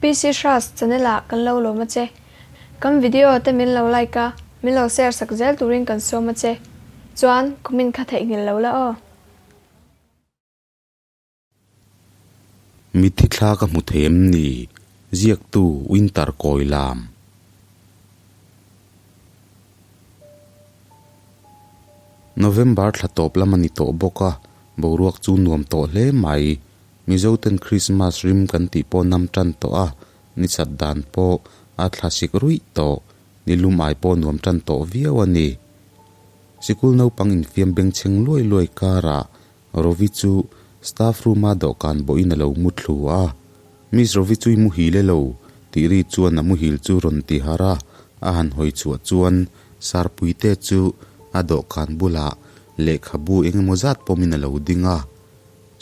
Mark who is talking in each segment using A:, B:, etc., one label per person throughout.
A: PC Hras channel ah kan lo lawm a che. Kan video te min lo like a, min lo share sak zel turin kan sawm a che. Chuan comment kha theihnghilh lo la aw.
B: Mitthi thla ka hmu thei em ni? Ziaktu Winter kawi lam. November thla tawp lam a ni tawh bawk a, boruak chu nuam tawh hle mai. Mizoten Krismas rim kan tih pawh nam tan tawh a, ni chat dan pawh a thla sik ruih tawh, ni lum ai pawh nuam tan tawh viau a ni. Sikul naupang infiam bengchheng luai luai karah Rovi chu staff room-a dawhkan bawhin a lo mu thlu a. Miss Rovi chu i muhil e lo, tih ri chuan a muhil chu rawn ti harh a, a han hawi chhuah chuan Sarpuite chu a dawhkan bulah lehkhabu eng emaw zat pawmin a lo ding a.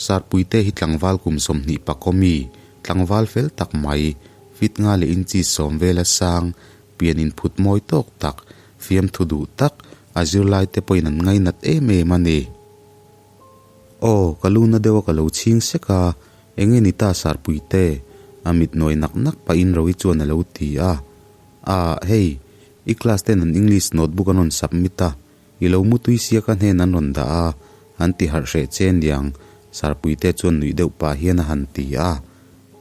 B: Sarpuite hi tlangval kum 20 pakawmi, tlangval fel tak mai, fit nga leh inchi sawm vela sang, pian inphut mawi tawk tak, fiamthu duh tak, a zirlaite pawhin an ngainat em em a ni. Aw, ka lu na deuh a ka lo chhing sek a, enge ni ta Sarpuite? A mit nawi nak nak pahin Rohi chuan a lo ti a. Ah, hei, i class ten an English notebook an rawn submit a, i lo mutui sia ka hnen an rawn dah a, an ti harh hreh che niang, Sarpuite chuan nuih deuh pah hian a han ti a.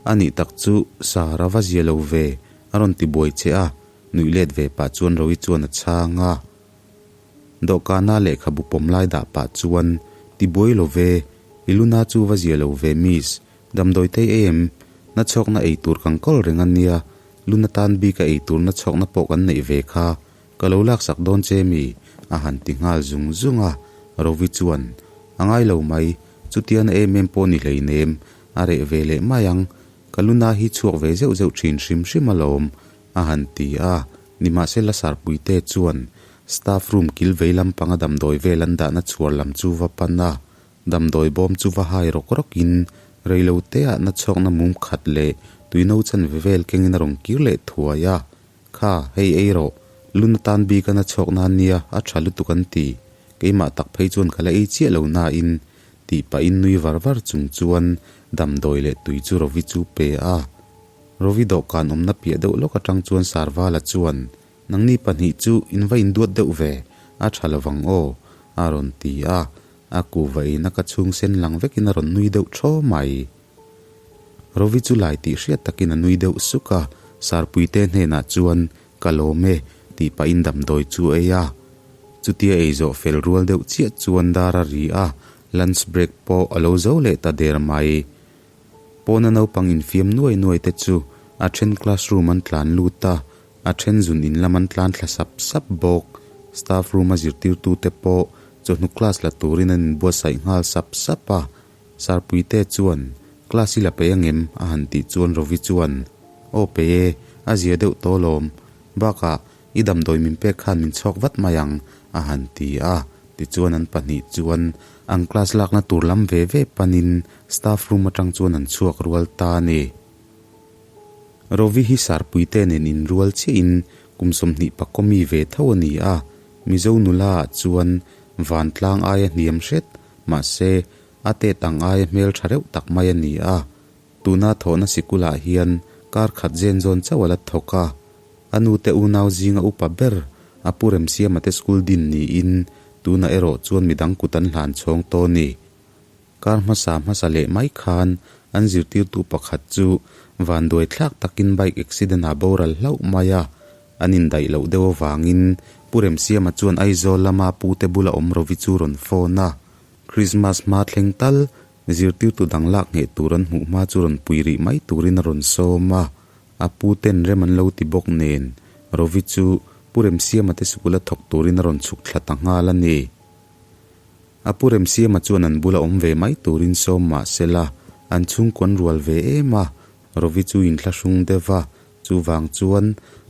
B: A nih tak chu, Sar a va zia lo ve, a rawn ti buai che a, nuih let ve pah chuan Rohi chuan a chhang a. Dawhkana lehkhabu pawm lai dah pah chuan, Ti buai lo ve, i luna chu va zia lo ve miss, damdawi thei ei em? Na chhawkna ei tur kan kawl reng a nia, luna tan bika ei tur na chhawkna pawh kan neih ve kha, ka lo laksak dawn che mi? a han ti nghal zung zung a, Rovi chuan, A ngai lo mai, chutia na em em pawh ni hleinem, a reh ve leh mai ang, ka luna hi chhuak ve zeuh zeuh thin hrim hrim alawm, a han ti a, Nimahsela Sarpuite chuan staff room kil vei lampanga damdawi vel an dahna chhuar lam chu va pan a, damdawi bawm chu va hai rawk rawkin reilo teah na chhawkna mum khat leh tuino chanve vel kengin a rawn kir leh thuai a, Kha, hei ei rawh, luna tan bik a na chhawkna ania a tha lutuk an ti, keimah tak phei chuan ka la ei chiah lo nain tih pahin nui var var chung chuan damdawi leh tui chu Rovi chu pe a. Rovi dawhkan awmna piah deuh lawk atang chuan Sarvala chuan, Nangni pahnih chu in va induat deuh ve, a tha lovang aw, a rawn ti a, a kuva eina ka chhung sen lang vekin a rawn nui deuh thaw mai. Rovi chu lai tih hriat takin a nui deuh suk a, Sarpuite hnenah chuan, Ka lawm e, tih pahin damdawi chu a ei a. Chutia ei zawh fel rual deuh chiah chuan dar a ri a, lunch break pawh a lo zo leh ta der mai. Pawna naupang infiam nuai nuai te chu a then classroom an tlan lut a, a then zun in lam an tlan thla sap sap bawk. Staff room a zirtirtu te pawh chawhnu class la turin an inbuatsaih nghal sap sap a. Sarpuite chuan, Class i la pe angem? a han tih chuan Rovi chuan, Aw pe e, a zia deuh tawh alawm. Bakah, i damdawi min pek khan min chhawk vat mai ang, a han ti a. Tichuan an pahnih chuan an class lakna tur lam ve ve panin staff room atang chuan an chhuak rual ta a ni. Rovi hi Sarpuite nen inrual chiahin kum 20 pakawmi ve tho a ni a, Mizo nula ah chuan vantlang aia hniam hret, mahse a tet ang aia hmeltha reuh tak mai a ni a. Tuna thawhna sikulah hian kar khat zen zawn chauh a la thawk a, a nute unau zinga upa ber a pu Remsiama te school din niin tunah erawh chuan midang kut an hlan chhawng tawh a ni. Kar hmasa hmasa leh mai khan an zirtirtu pakhat chu vanduai thlak takin bike accident ah boral hlauh mai a, an indaih loh deuh avangin Pu Remsiama chuan Aizawl lama pute bula awm Rovi chu rawn phone a, Christmas hma thleng tal Zirtirtu dang lak ngheh tur an hmuh hma chu rawn pui rih mai turin a rawn sawm a, a pu ten rem an lo ti bawk nen Rovi chu Pu Remsiama te sikul a thawk turin a rawn chhuk thla ta nghal a ni. A Pu Remsiama chuan an bula awm ve mai turin sawm mah sela an chhungkuan rual ve em a, Rovi chu inthlahrung deuh a, chuvang chuan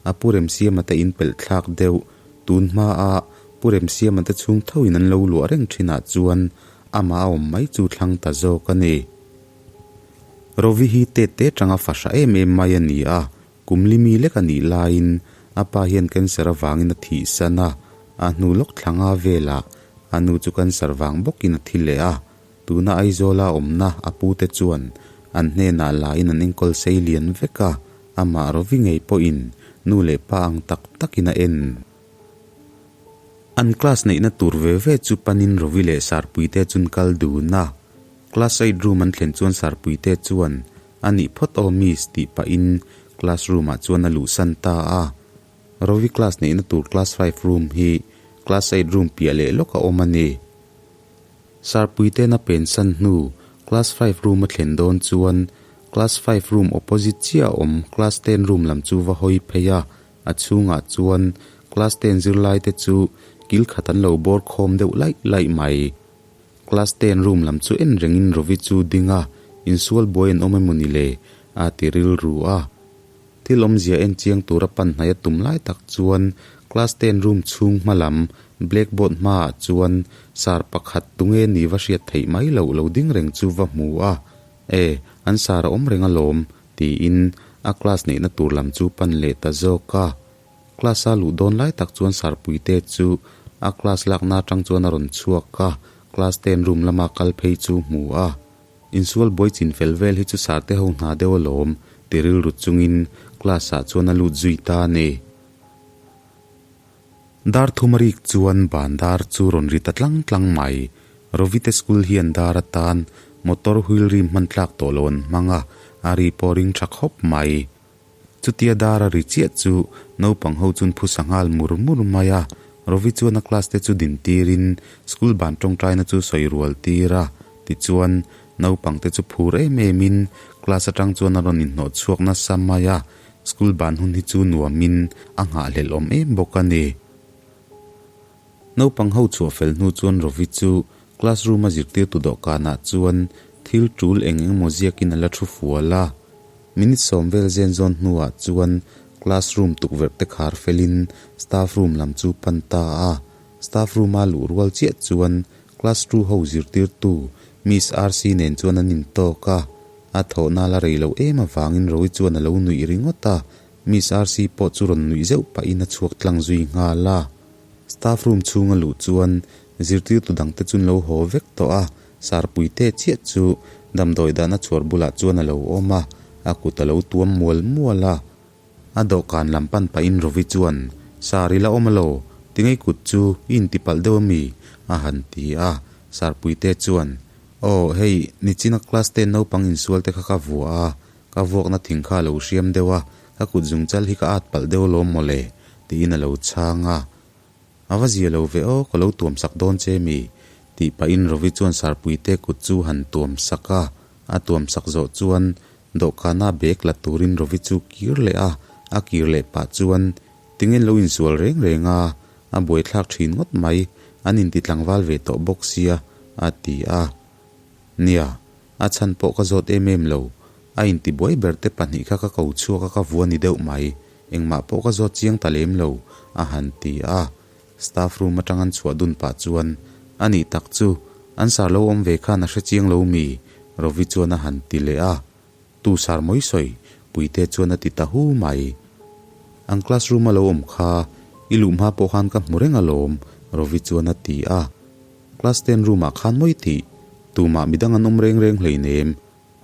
B: a Pu Remsiama te inpelh thlak deuh tun hma a Pu Remsiama te chhung thoin an lo luah reng thinah chuan amah a awm mai chu thlang ta zawk a ni. Rovi hi tet te tanga fahra em em mai a ni a, kum li mi lek a nih laiin a pa hian cancer avangin a thih san a, a hnu lawk thlanga velah a nu chu cancer vang bawkin a thi leh a, tuna Aizawla awmna a pute chuan an hnenah lain an enkawl sei lian vek a. Amah Rovi ngei pawhin nu leh pa ang tak takin a en. An class neihna tur ve ve chu panin Rovi leh Sarpuite chun kal dun a. Class eight room an thlen chuan Sarpuite chuan a nih phawt aw miss tih pahin classroom ah chuan a luhsan ta a. Rovi class neihna tur class five room hi class eight room piah leh lawk a awm a ni. Sarpuite'n a pensan hnu class five room a thlen dawn chuan class five room opposite chiah a awm class ten room lam chu va hawi phei a, a chhungah chuan class ten zirlaite chu kil khat an lo bawr khawm deuh laih laih mai. Class ten room lam chu en rengin Rovi chu ding a, insual buai an awm emaw ni le? a ti rilru a. Thil awmzia en chiang tura pan hnaih a tum lai tak chuan class ten room chhung hma lam blackboard hmaah chuan sar pakhat tunge ni va hriat theih mai loh lo ding reng chu va hmu a, E, an sar a awm reng alawm, tiin a class neihna tur lam chu pan leh ta zawk a. Class a luh dawn lai tak chuan Sarpuite chu a class lakna atang chuan a rawn chhuak a, class ten room lama kal phei chu hmu a. Insual buai chin fel vel hi chu Sarte ho hna deuh alawm ti rilru chungin class ah chuan a lut zui ta a ni. Dar thum a rik chuan ban dar chu rawn ri ta tlang tlang mai. Rovite school hian dar atan motor wheel rim hman tlak tawh lo an hmang a, a ri pawh ring tha khawp mai. Chutia dar a ri chiah chu naupang ho chun phusa nghal mur mur mai a, Rovi chuan a class te chu din tirin school ban tawngtaina chu sawi rual tir a, tichuan naupang te chu phur em em in class atang chuan a rawn inhnawh chhuak nasa mai a, school ban hun hi chu nuamin a nghahhlelh awm em bawk a ni. Naupang ho chhuah fel hnu chuan Rovi chu classroom a zirtirtu dawhkanah chuan thil tul eng eng emaw ziakin a la thu fual a. Minute sawm vel zen zawn hnuah chuan classroom tukverh te khar felin staff room lam chu pan ta a. Staff room a luh rual chiah chuan class two ho zirtirtu Miss RC nen chuan an intawk a. A thawhna la rei loh em avangin Rovi chuan a lo nuih ringawt a. Miss RC pawh chu rawn nuih zeuh pahin a chhuak tlang zui nghal a. Staff room chhunga luh chuan zirtirtu dangte chu an lo haw vek tawh a, Sarpui teh chiah chu damdawi dahna chhuar bulah chuan a lo awm a, a kut a lo tuam mual mual a. A dawhkan lam pan pahin Rovi chuan, Sar i la awm alo, tingei kut chu i intipalh deuh ami? a han ti a. Sarpui teh chuan, Aw, hei, nichina class ten naupang insual te kha ka vuah a, Ka vuakna thing kha a lo hriam deuh a, ka kut zungchal hi ka at palh deuh alawm mawle, tiin a lo chhang a. A va zia lo ve aw, ka lo tuam sak dawn che mi? tih pahin Rovi chuan Sarpuite kut chu han tuam sak a. A tuam sak zawh chuan dawhkana bag la turin Rovi chu kir leh a, a kir leh pah chuan tinge lo insual reng reng a, a buaithlak thin ngawt mai, an inti tlangval ve tawh bawk sia, a ti a. Nia, a chhan pawh ka zawt em em lo. A intibuai ber te pahnih kha ka ko chhuak a ka vua ni deuh mai. Engmah pawh ka zawt chiang ta lem lo, a han ti a. Staff room atang an chhuah dun pah chuan, A nih tak chu, an sar lo awm ve khan a hre chiang lo mi? Rovi chuan a han ti leh a. Tu sar mawi sawi? Puite chuan a ti ta hu mai. An classroom a lo awm kha, i luh hma pawh khan ka hmu reng alawm, Rovi chuan a ti a. Class ten room ah khan mawi tih? Tumah midang an awm reng reng hleinem.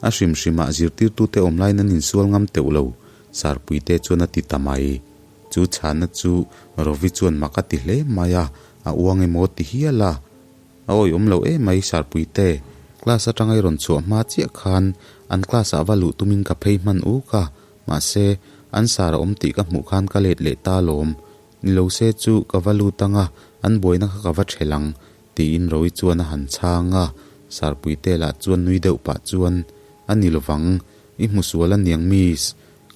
B: A hrim hrimah zirtirtute awm laiin an insual ngam teuh lo, Sarpuite chuan a ti ta mai. Chu chhanna chu Rovi chuan mak a ti hle mai a, a uang emaw ti hial a. A awihawm lo em mai Sarpuite, class atanga i rawn chhuah hma chiah khan an class ah va luh tumin ka phei hman uk a, mahse an sar a awm tih ka hmuh khan ka let leh ta alawm. Ni lo se chu ka va lut anga an buaina kha ka va ṭhelh ang, tiin Rowi chuan a han chhang a. Sarpuite lah chuan nui deuh pah chuan, A ni lovang, i hmu sual a niang miss.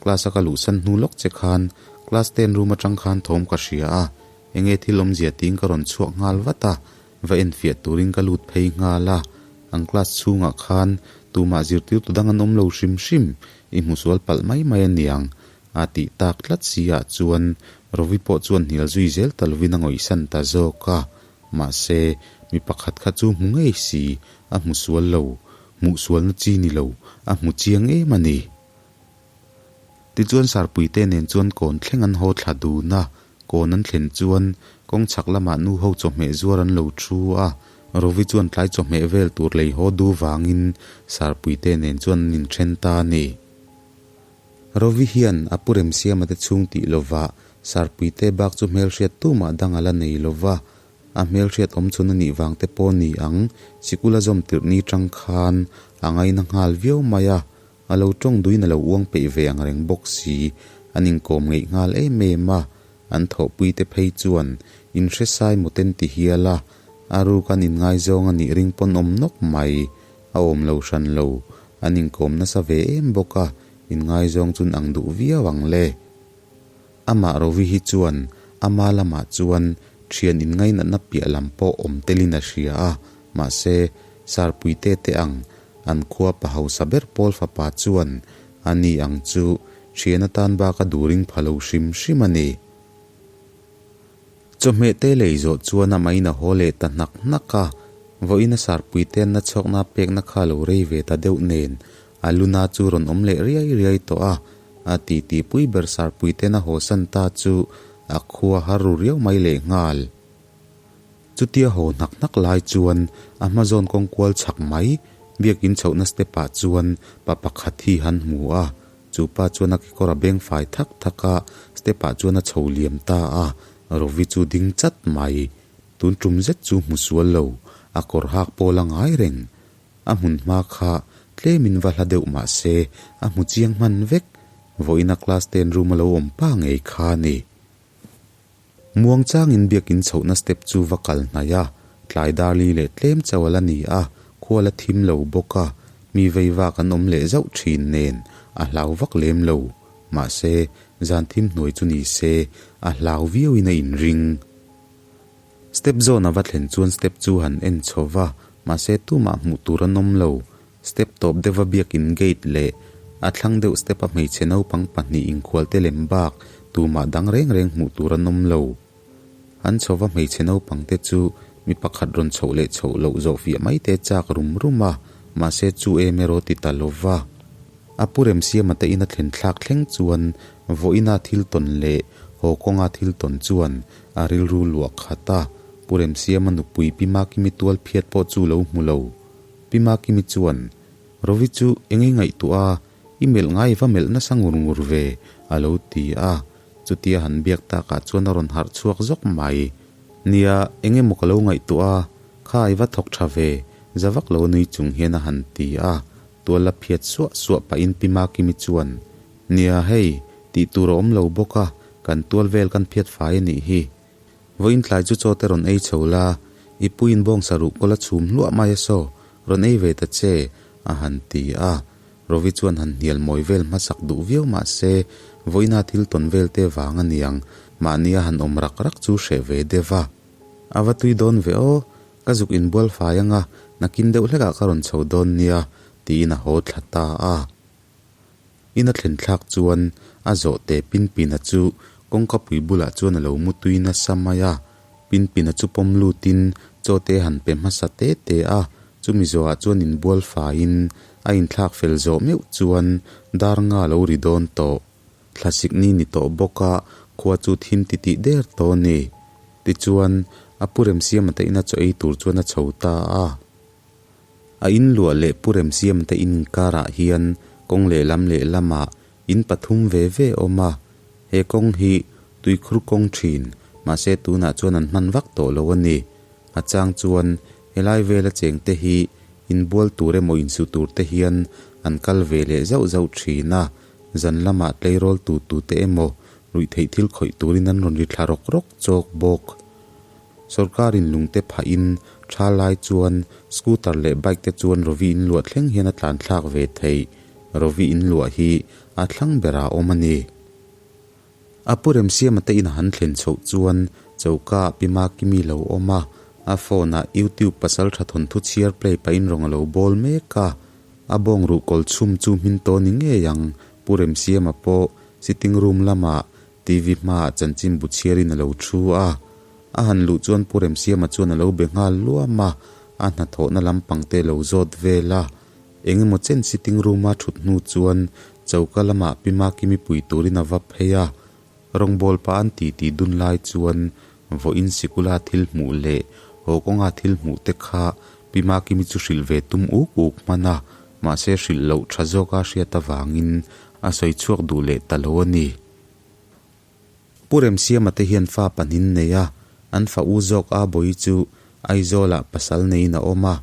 B: Class a ka luhsan hnu lawk che khan class ten room aṭang khan thawm ka hria a, enge thil awmzia tiin ka rawn chhuak nghal vat a, va enfiah turin ka lut phei nghal a. An class chhungah khan tumah zirtirtu dang an awm lo hrim hrim, i hmu sual palh mai mai a niang, A tih tak tlat si ah chuan Rovi pawh chuan hnial zui zel ta lovin a ngawihsan ta zawk a. Mahse, mi pakhat kha chu hmu ngei si, a hmu sual lo, hmuh sualna chi ni lo, a hmu chiang em a ni. Tichuan Sarpuite nen chuan kawn thleng an haw thla dun a, kawn an thlen chuan kawng chhak lamah nu ho chawhmeh zuar an lo thu a, Rovi chuan tlai chawhmeh vel tur lei haw du vangin Sarpuite nen chuan an inthen ta a ni. Rovi hian a pu Remsiama te chhung tih lovah Sarpuite bak chu hmelhriat tumah dang a la nei lova, a hmelhriat awm chhun a nih vang te pawh ni ang, sikul a zawm tirh ni tang khan a ngaina nghal viau mai a, a lo tawng duin a lo uang peih ve ang reng bawk si, an inkawm ngeih nghal em em a, an thawhpui te phei chuan inhre sai mawten ti hial a, a ruk an inngaizawng a nih ring pawn awm nawk mai, a awm lo hran lo, an inkawm nasa ve em bawk a, inngaizawng chun ang duh viau ang le. Amah Rovi hi chuan ama lamah chuan thian inngainatna piah lam pawh awm telin a hria a, mahse, Sarpuite te ang an khua pa hausa ber pawl fapa chuan ani ang chu thian atan bak a during pha lo hrim hrim a ni. Chawhmeh te lei zawh chuan amahin a haw leh ta hnak hnak a, vawiin a Sarpuite an nachhawkna pekna kha a lo rei ve ta deuh nen a luna chu rawn awm leh riai riai tawh a, a titi pui ber Sarpuite'n a hawsan ta chu a khua har ru riau mai lehnghal. Chutia haw hnak hnak lai chuan a hma zawn kawng kual chhak mai biakin chhohna step ah chuan pa pakhat hi han hmu a, chu pa chuan a kekawr a beng fai thak thak a, step ah chuan a chho liam ta a, Rovi chu ding chat mai. Tun tum zet chu hmu sual lo, a kawr hak pawl a ngai reng. A hmun hma kha tlemin va hla deuh mah se a hmu chiang hman vek, vawiin a class ten room a lo awm pa ngei kha a ni. Muang changin biakin chhohna step chu va kal hnaih a, tlai dar li leh tlem chauh a la ni a, khua la thim lo bawk a, mi vei vak an awm leh zauh thin nen a hlau vak lem lo. Mahse, zan thim hnuai chu ni se, a hlau viauin a inring. Step zawn a va thlen chuan step chu han en chho va, mahse tumah hmuh tur an awm lo. Step tawp deuha biakin gate leh a thlang deuh step a hmeichhe naupang pahnih inkhualte lem bak tumah dang reng reng hmuh tur an awm lo. An chho va hmeichhe naupang te chu mi pakhat rawn chhoh leh chhoh loh zawh fiah mai te chak rum rum a, mahse chu em erawh ti ta lo va. A pu Remsiama te ina thlen thlak thleng chuan vawiina thil tawn leh haw kawnga thil tawn chuan a rilru luah khat a, Pu Remsiama nupui Pi Makimi tual phiat pawh chu lo hmu lo. Pi Makimi chuan, Rovi chu eng i ngaihtuah a, i melh ngai va melh nasa ngur ngur ve, a lo ti a. Chutia han biak takah chuan a rawn harh chhuak zawk mai. Nia, eng emaw ka lo ngaihtuah a, kha i va thawk tha ve, za vak lo nui chung hian a han ti a. Tual la phiat suah suah pahin Pi Makimi chuan, Nia, hei, tih tur a awm lo bawk a, kan tual vel kan phiat fai a nih hi. Vawiin tlai chu chaw te rawn ei chho la, i puiin bawngsa ruh kawl a chhum hluah mai a saw, rawn ei ve ta che, a han ti a. Rovi chuan han hnial mawi vel hmasak duh viau mah se, vawiina thil tawn vel te vang a niang, mahni a han awm rak rak chu hreh ve deuh a. A va tui dawn ve aw, ka zuk inbual fai anga, nakin deuh hlekah ka rawn chho dawn nia, tiin a haw thla ta a. In a thlen thlak chuan a zawhte Pinpina chu kawngkapui bulah chuan a lo mu tui nasa mai a. Pinpina chu pawm lutin chaw te han pe hmasa te te a, chumi zawhah chuan inbual faiin a inthlak fel zawh meuh chuan dar nga lo ri dawn tawh. Thlasik ni ni tawh bawk a, khua chu thim titih der tawh a ni. Tichuan, a pu Remsiama te ina chaw ei tur chuan a chho ta a. A in luah leh Pu Remsiam te in inkarah hian kawng lehlam lehlamah in pathum ve ve a awm a, he kawng hi tuikhur kawng thin, mahse tunah chuan an hman vak tawh lo a ni. A chang chuan helai vela cheng te hi inbual tur emaw insu tur te hian an kal ve leh zauh zauh thin a, zan lamah tleirawl tu tu te emaw ruihtheih thil khawih turin an rawn ri thla rawk rawk chawk bawk. Sorkarin lungte phahin tha lai chuan scooter leh bike te chuan Rovi in luah thleng hian a tlan thlak ve theih. Rovi in luah hi a thlang berah a awm a ni. A pu Remsiama te in a han thlen chhoh chuan choka ah Pi Makimi lo awm a, a phone ah YouTube pasal tha thawnthu chhiar play pahin rawng a lo bawl mek a. A bawng ruh kawl chhum chu hmin tawh ni ngei ang, Pu Remsiama pawh sitting room lamah TV hmaah chanchin bu chhiarin a lo thu a. A han luh chuan Pu Remsiama chuan a lo be nghal luam a, a hnathawhna lampang te lo zawt vel a. Eng emaw chen sitting room-a thut hnu chuan choka lamah Pi Makimi pui turin a va phei a. Rawngbâwl pa an titi dun lai chuan vawiin sikula thil hmuh leh haw kawnga thil hmuh te kha Pi Makimi chu hrilh ve tum uk uk hman a, mahse hrilh loh tha zawka hriat avangin. a sawi chhuak duh leh ta lo a ni. Pu Remsiama te hian fa pahnin nei a, an fa u zawk A Bawi chu Aizawlah pasal neiin a awm a,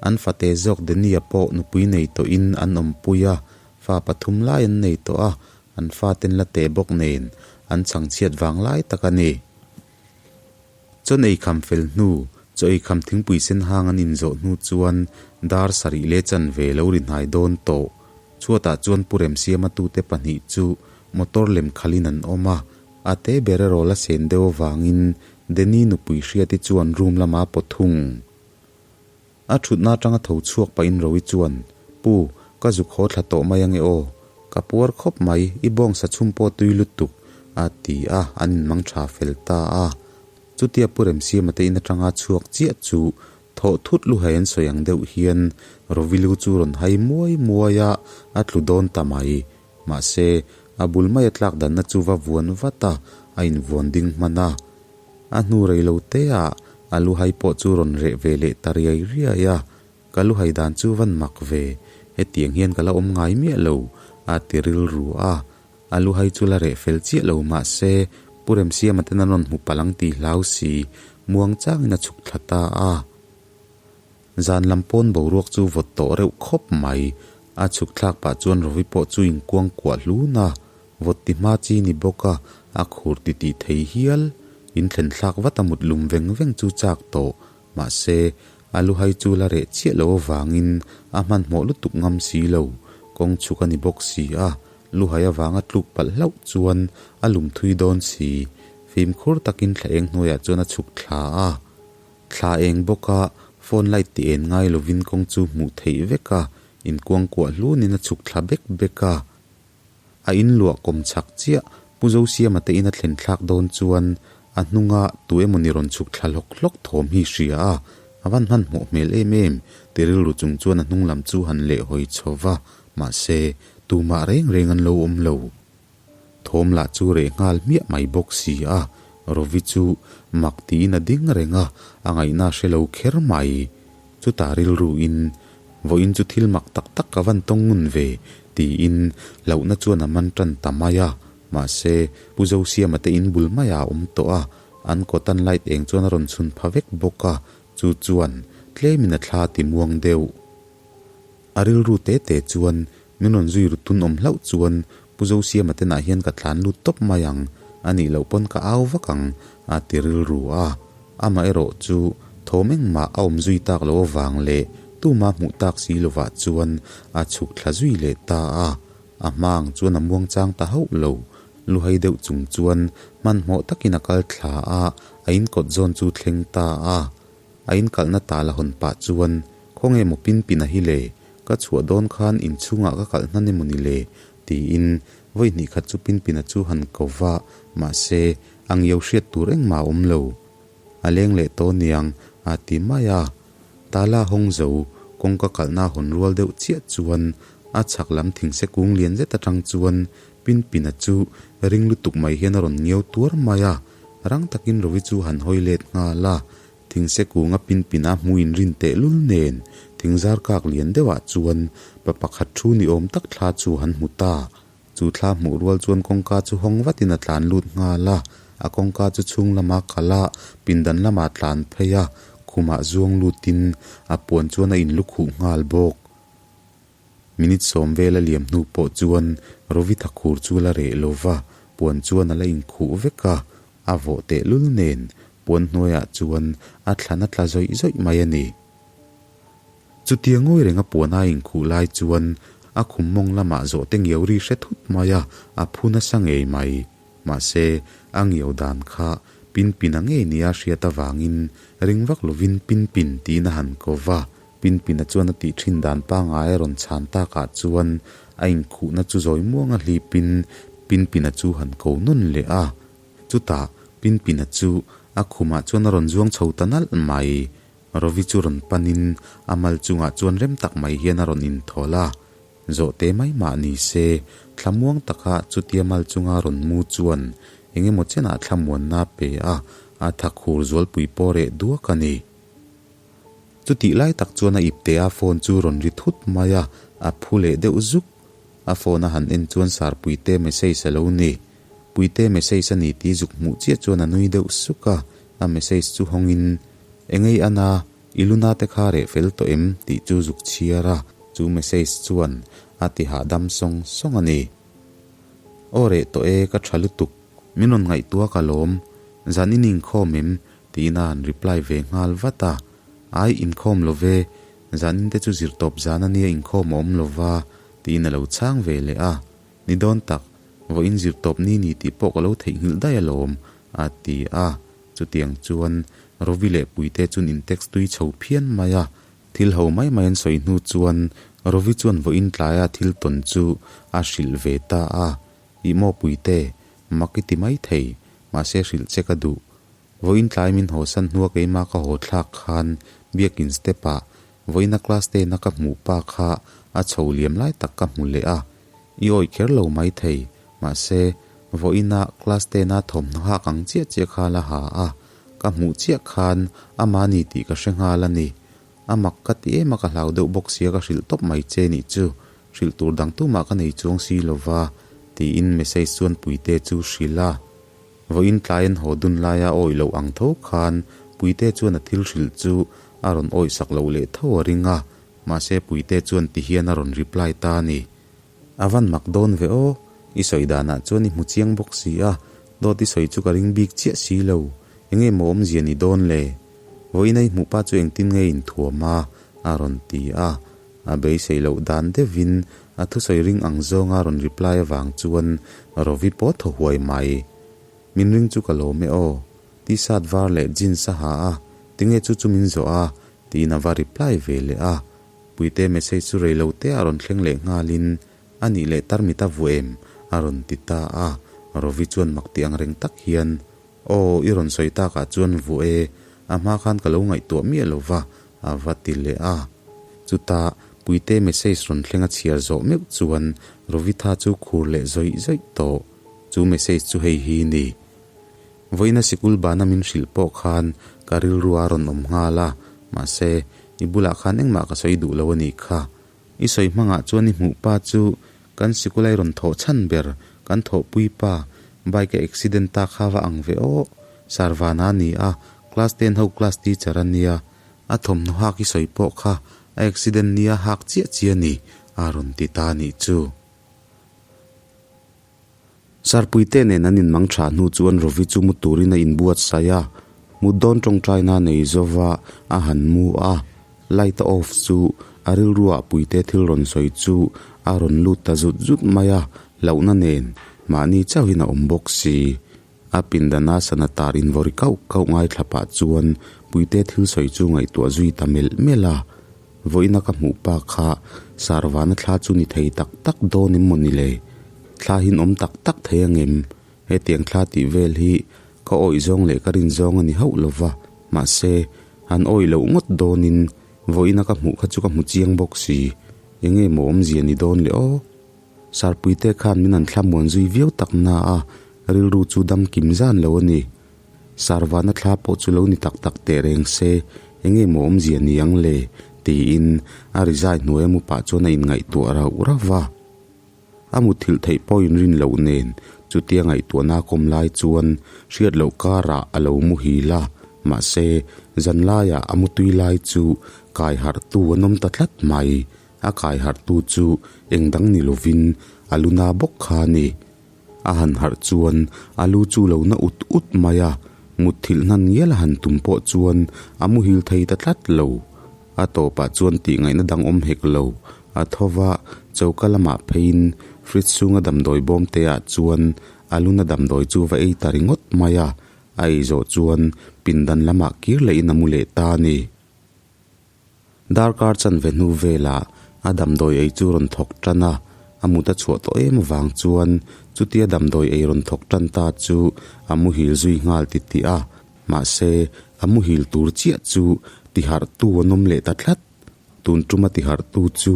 B: an fate zawk Denia pawh nupui nei tawhin an awmpui a, fa pathum lai an nei tawh a, an faten la teh bawk nen an chhangchhiat vang lai tak a ni. Chawn ei kham fel hnu, chaw ei kham thingpui sen hang an inzawh hnu chuan dar sarih leh chanve lo ri hnai dawn tawh. Chhuatah chuan Pu Remsiama tute pahnih chu motor lem khalhin an awm a, a te ber erawh la sen deuh avangin Denny nupui Hriati chuan room lama pawt thung. A thutna atanga tho chhuak pahin Rowi chuan, Pu, ka zuk haw thla tawh mai ange aw. Ka puar khawp mai, i bawngsa chhum pawh tui lutuk, a ti a, an inmang tha fel ta a. Chutia Pu Remsiama te in atanga chhuak chiah chu thawh thut luhai an sawi ang deuh hian Rovi lu chu rawn hai muai muai a, a tlu dawn ta mai. Mahse, a bul maia tlak danna chu va vuan vat a, a invuan ding hman a. A hnu rei lo te ah a luhai pawh chu rawn reh ve leh ta riai riai a, ka luhai dan chu van mak ve, hetiang hian ka la awm ngai miah lo, a ti rilru a. A luhai chu la reh fel chiah lo mah se, Pu Remsiama ten an rawn hmu palh ang tih hlau si, muang changin a chhuk thla ta a. Zan lam pawn boruak chu vawt tawh reuh khawp mai. A chhuk thlak pah chuan Rovi pawh chu inkuang kuah hlun a, vawt ti hma chi ni bawk a, a khur ti tih thei hial. In thlen thlak vat a mut lum veng veng chu chak tawh. Mahse, a luhai chu la reh chiah lo avangin a hmanhmawh lutuk ngam si lo. Kawng chhuk a ni bawk si a, luhai avanga tluk palh hlauh chuan a lum thui dawn si. Fimkhur takin thla eng hnuaiah chuan a chhuk thla a. Thla eng bawka phone light ti en ngai lovin kawng chu hmuh theih vek a, inkuangkuah hlunin a chhuk thla bek bek a. A inluah kawm chak chiah Pu Zosiama te in a thlen thlak dawn chuan a hnunga tu emawni rawn chhuk thla hlawk hlawk thawm hi hria a, a van hmanhmawh hmel em em ti rilru chung chuan a hnung lam chu han lehhawi chho va, mahse tumah reng reng an lo awm lo. Thawm lah chu reh nghal hmiah mai bawk si a, Rovi chu mak tiin a ding reng a, a ngaihna hre lo kher mai. Chutah rilruin, Vawiin chu thil mak tak tak ka van tawng ngun ve, tiin hlauhna chuan a man tan ta mai a. Mahse, Pu Zosiama te in bul maiah a awm tawh a, an kawtan light eng chuan a rawn chhun pha vek bawk a, chu chuan tlemin a thla ti muang deuh. A rilru te te chuan min rawn zui ru tun awm hlauh chuan Pu Zosiama te nah hian ka tlan lut tawp mai ang, a nih loh pawn ka au vak ang, a ti rilru a. Amaherawh chu thawm engmah a awm zui tak loh avang leh tuma hmuh tak si lovah chuan a chhuk thla zui leh ta a. A hma ang chuan a muang chang ta hauh lo. Luhai deuh chung chuan hmanhmawh takin a kal thla a, a inkawt zawn chu thleng ta a. A inkalhna tal a hawn pah chuan, Khawnge maw pin pin a hi le? Ka chhuah dawn khan inchhungah ka kalh hnan emaw ni le? tiin vawi hnih khat chu pin pin a chu han ko va, mahse, a ngiau hriat tur engmah a awm lo. A leng leh tawh niang, a ti mai a. Tala hawng zo, kawngka kalhna a hawn rual deuh chiah chuan a chhak lam thingse kung lian zet atang chuan pin pin a chu ring lutuk mai hian a rawn ngiau tuar mai a. Rang takin Rovi chu han hawi let nghal a, thingse kunga pin pin a hmuh inrin tehlul nen thingzar kak lian deuhah chuan pa pakhat thu ni awm tak thla chu han hmu ta. Chu thla hmuh rual chuan kawngka chu hawng vatin a tlan lut nghal a, a kawngka chu chhung lama kal a, pindan lamah tlan phei a, khumah zuang lutin a puan chuan a inlukhuh nghal bawk. Minute sawm vel a liam hnu pawh chuan Rovi thakhur chu la reh lo va, puan chuan a la inkhuh vek a, a vawh tehlul nen puan hnuaiah chuan a thlan a tla zawih zawih mai a ni. Chutia ngawi renga puan a inkhuh lai chuan a khum mawng lamah zawh te ngiau ri hre thut mai a, a phu nasa ngei mai. Mahse, a ngiau dan kha pin pin a ngei nia hriat avangin ring vak lovin pin pin tiin a han ko va. Pinpina chuan a tih thin dan pangngai a rawn chhan takah chuan a inkhuhna chu zawi muanga hlipin Pinpina chu han ko nawn leh a. Chutah Pinpina chu a khumah chuan a rawn zuang chho ta nalh mai. Rovi chu rawn panin a mal chungah chuan rem tak mai hian a rawn inthawl a. Zawhte mai mah ni se, thlamuang taka chutia mal chunga rawn mu chuan engemaw chenah thlamuanna a pe a, a thakhur zualpui pawh reh duak a ni. Chutih lai tak chuan a ipte a phone chu rawn ri thut mai a, a phu leh deuh zuk. A phone a han en chuan Sarpuite message a lo ni. Puite message a ni tih zuk hmuh chiah chuan a nui deuh suk a, a message chu hawngin, Engei Anna, i luna te kha reh fel tawh em? tih chu zuk chhiar a, chu message chuan a ti hahdam sawng sawng a ni. Aw reh tawh e, ka tha lutuk. Min rawn ngaihtuah ka lawm, zan in inkhawm em? tiin a han reply ve nghal vat a, Ai inkhawm lo ve, zan in te chu zirtawp zan a nia inkhawm a awm lo va, tiin a lo chhang ve leh a, Ni dawn tak, vawiin zirtawp ni ni tih pawh ka lo theihnghilh daih alawm, a ti a, chutiang chuan Rovi leh Puite chuan in text tui chho phian mai a, thil ho mai mai an sawi hnu chuan Rovi chuan vawiin tlaia thil tawn chu a hrilh ve ta a, Ih maw Puite, mak i ti mai thei, mahse hrilh che ka duh. Vawiin tlai min hawsan hnua keimah ka haw thlak khan biakin step ah vawiina class ten a ka hmuh pa kha a chho liam lai tak ka hmu leh a, i awih kher lo mai thei, mahse vawiina class ten a thawmhnaw hak ang chiah chiah kha la ha a, ka hmuh chiah khan amah ni tih ka hre nghal a ni. A mak ka ti em a ka hlau deuh bawk sia ka hrilh tawp mai che nih chu, hrilh tur dang tumah ka nei chuang si lova tiin message chuan Puite chu hrilh a. Vawiin tlai an haw dun laia awih loh ang tho khan Puite chuan a thil hrilh chu a rawn awih sak loh leh tho a ring a, mahse Puite chuan ti hian a rawn reply ta a ni. A van mak dawn ve aw, i sawi danah chuan i hmu chiang bawk si a, dawt i sawi chu ka ring bik chiah si lo, enge maw awmzia ni dawn le? Vawiin a i hmuh pa chu engtin nge inthuam a? a rawn ti a, A beisei loh dan deuhin a thusawi ring ang zawnga rawn reply avang chuan Rovi pawh thaw huai mai. Min ring chu ka lawm e aw. T-shirt var leh jeans a ha a, tinge chu chu min zawh a? tiin a va reply ve leh a. Puite message chu rei lo te a rawn thleng leh nghalin a nih leh tarmit a vuah em? a rawn ti ta a. Rovi chuan mak ti ang reng tak hian Aw, i rawn sawi takah chuan vuah e, a hma khan ka lo ngaihtuah miah lo va, a va ti leh a. Chutah, Puite message rawn thleng a chhiar zawh meuh chuan Rovitha chu khur leh zawih zawih tawh. Chu message chu hei hi ni. Vawiina sikul bana min hrilh pawh khan ka rilru a rawn awm nghal a, mahse, i bulah khan engmah ka sawi duh lo a nih kha. I sawi hmangah chuan i hmuh pa chu kan sikul a i rawn thawh chhan ber, kan thawhpui pa, bike a accident ta kha va ang ve aw. Sarvana a ni a, class ten ho class teacher a nia. A thawmhnaw hak i sawi pawh kha a accident nia hak chiah chiah a ni, a rawn ti ta a nih chu. Sarpuite nen an inmang tha hnu chuan Rovi chu mu turin a inbuatsaih a, mut dawn tawngtaina nei zova a han mu a, light a off chu a rilruah Puite thil rawn sawi chu a rawn lut ta zut zut mai a, hlauhna nen mahni chauhin a awm bawk si. A pindana sana tar invawri kauh kauh ngaithla pah chuan Puite thil sawi chu ngaihtuah zui ta melh melh a, Vawiina ka hmuh pa kha Sarvana thla chu ni thei tak tak dawn em maw ni le? Thla hin awm tak tak thei ang em? Hetiang thla tih vel hi ka awih zawng leh ka rin zawng a ni hauh lo va, mahse, han awih loh ngawt dawnin vawiina ka hmuh kha chu ka hmu chiang bawk si. Enge maw awmzia ni dawn le aw? Sarpuite khan min an thlamuan zui viau tak na a, rilru chu dam kim zan lo a ni. Sarvana thla pawh chu lo ni tak tak teh reng se, enge maw awmzia ni ang le? tiin a rizai hnuai a mu pah chuan a inngaihtuah rauh rauh va. A muthilh theih pawh inrin loh nen chutia ngaihtuahna a kawm lai chuan hriat loh karah a lo muhil a, mahse zanlaiah a mutui lai chu kai harhtu an awm ta tlat mai. A kai harhtu chu eng dang ni lovin a luna bawk kha a ni. A han harh chuan a lu chu lo na ut ut mai a, mutthilh hnan ngial a han tum pawh chuan a muhil thei ta tlat lo. A tawpah chuan tih ngaihna dang awm hek lo. A tho va, choka lamah pheiin fridge chhunga damdawi bawm te ah chuan a luna damdawi chu va ei ta ringawt mai a, a ei zawh chuan pindan lamah kir lehin a mu leh ta a ni. Darkar chanve hnu velah a damdawi ei chu rawn thawk tan a, a mut a chhuah tawh em avang chuan chutia damdawi ei rawn thawk tan ta chu a muhil zui nghal ti tih a, mahse a muhil tur chiah chu tiharhtu an awm leh ta tlat. Tun tuma tiharhtu chu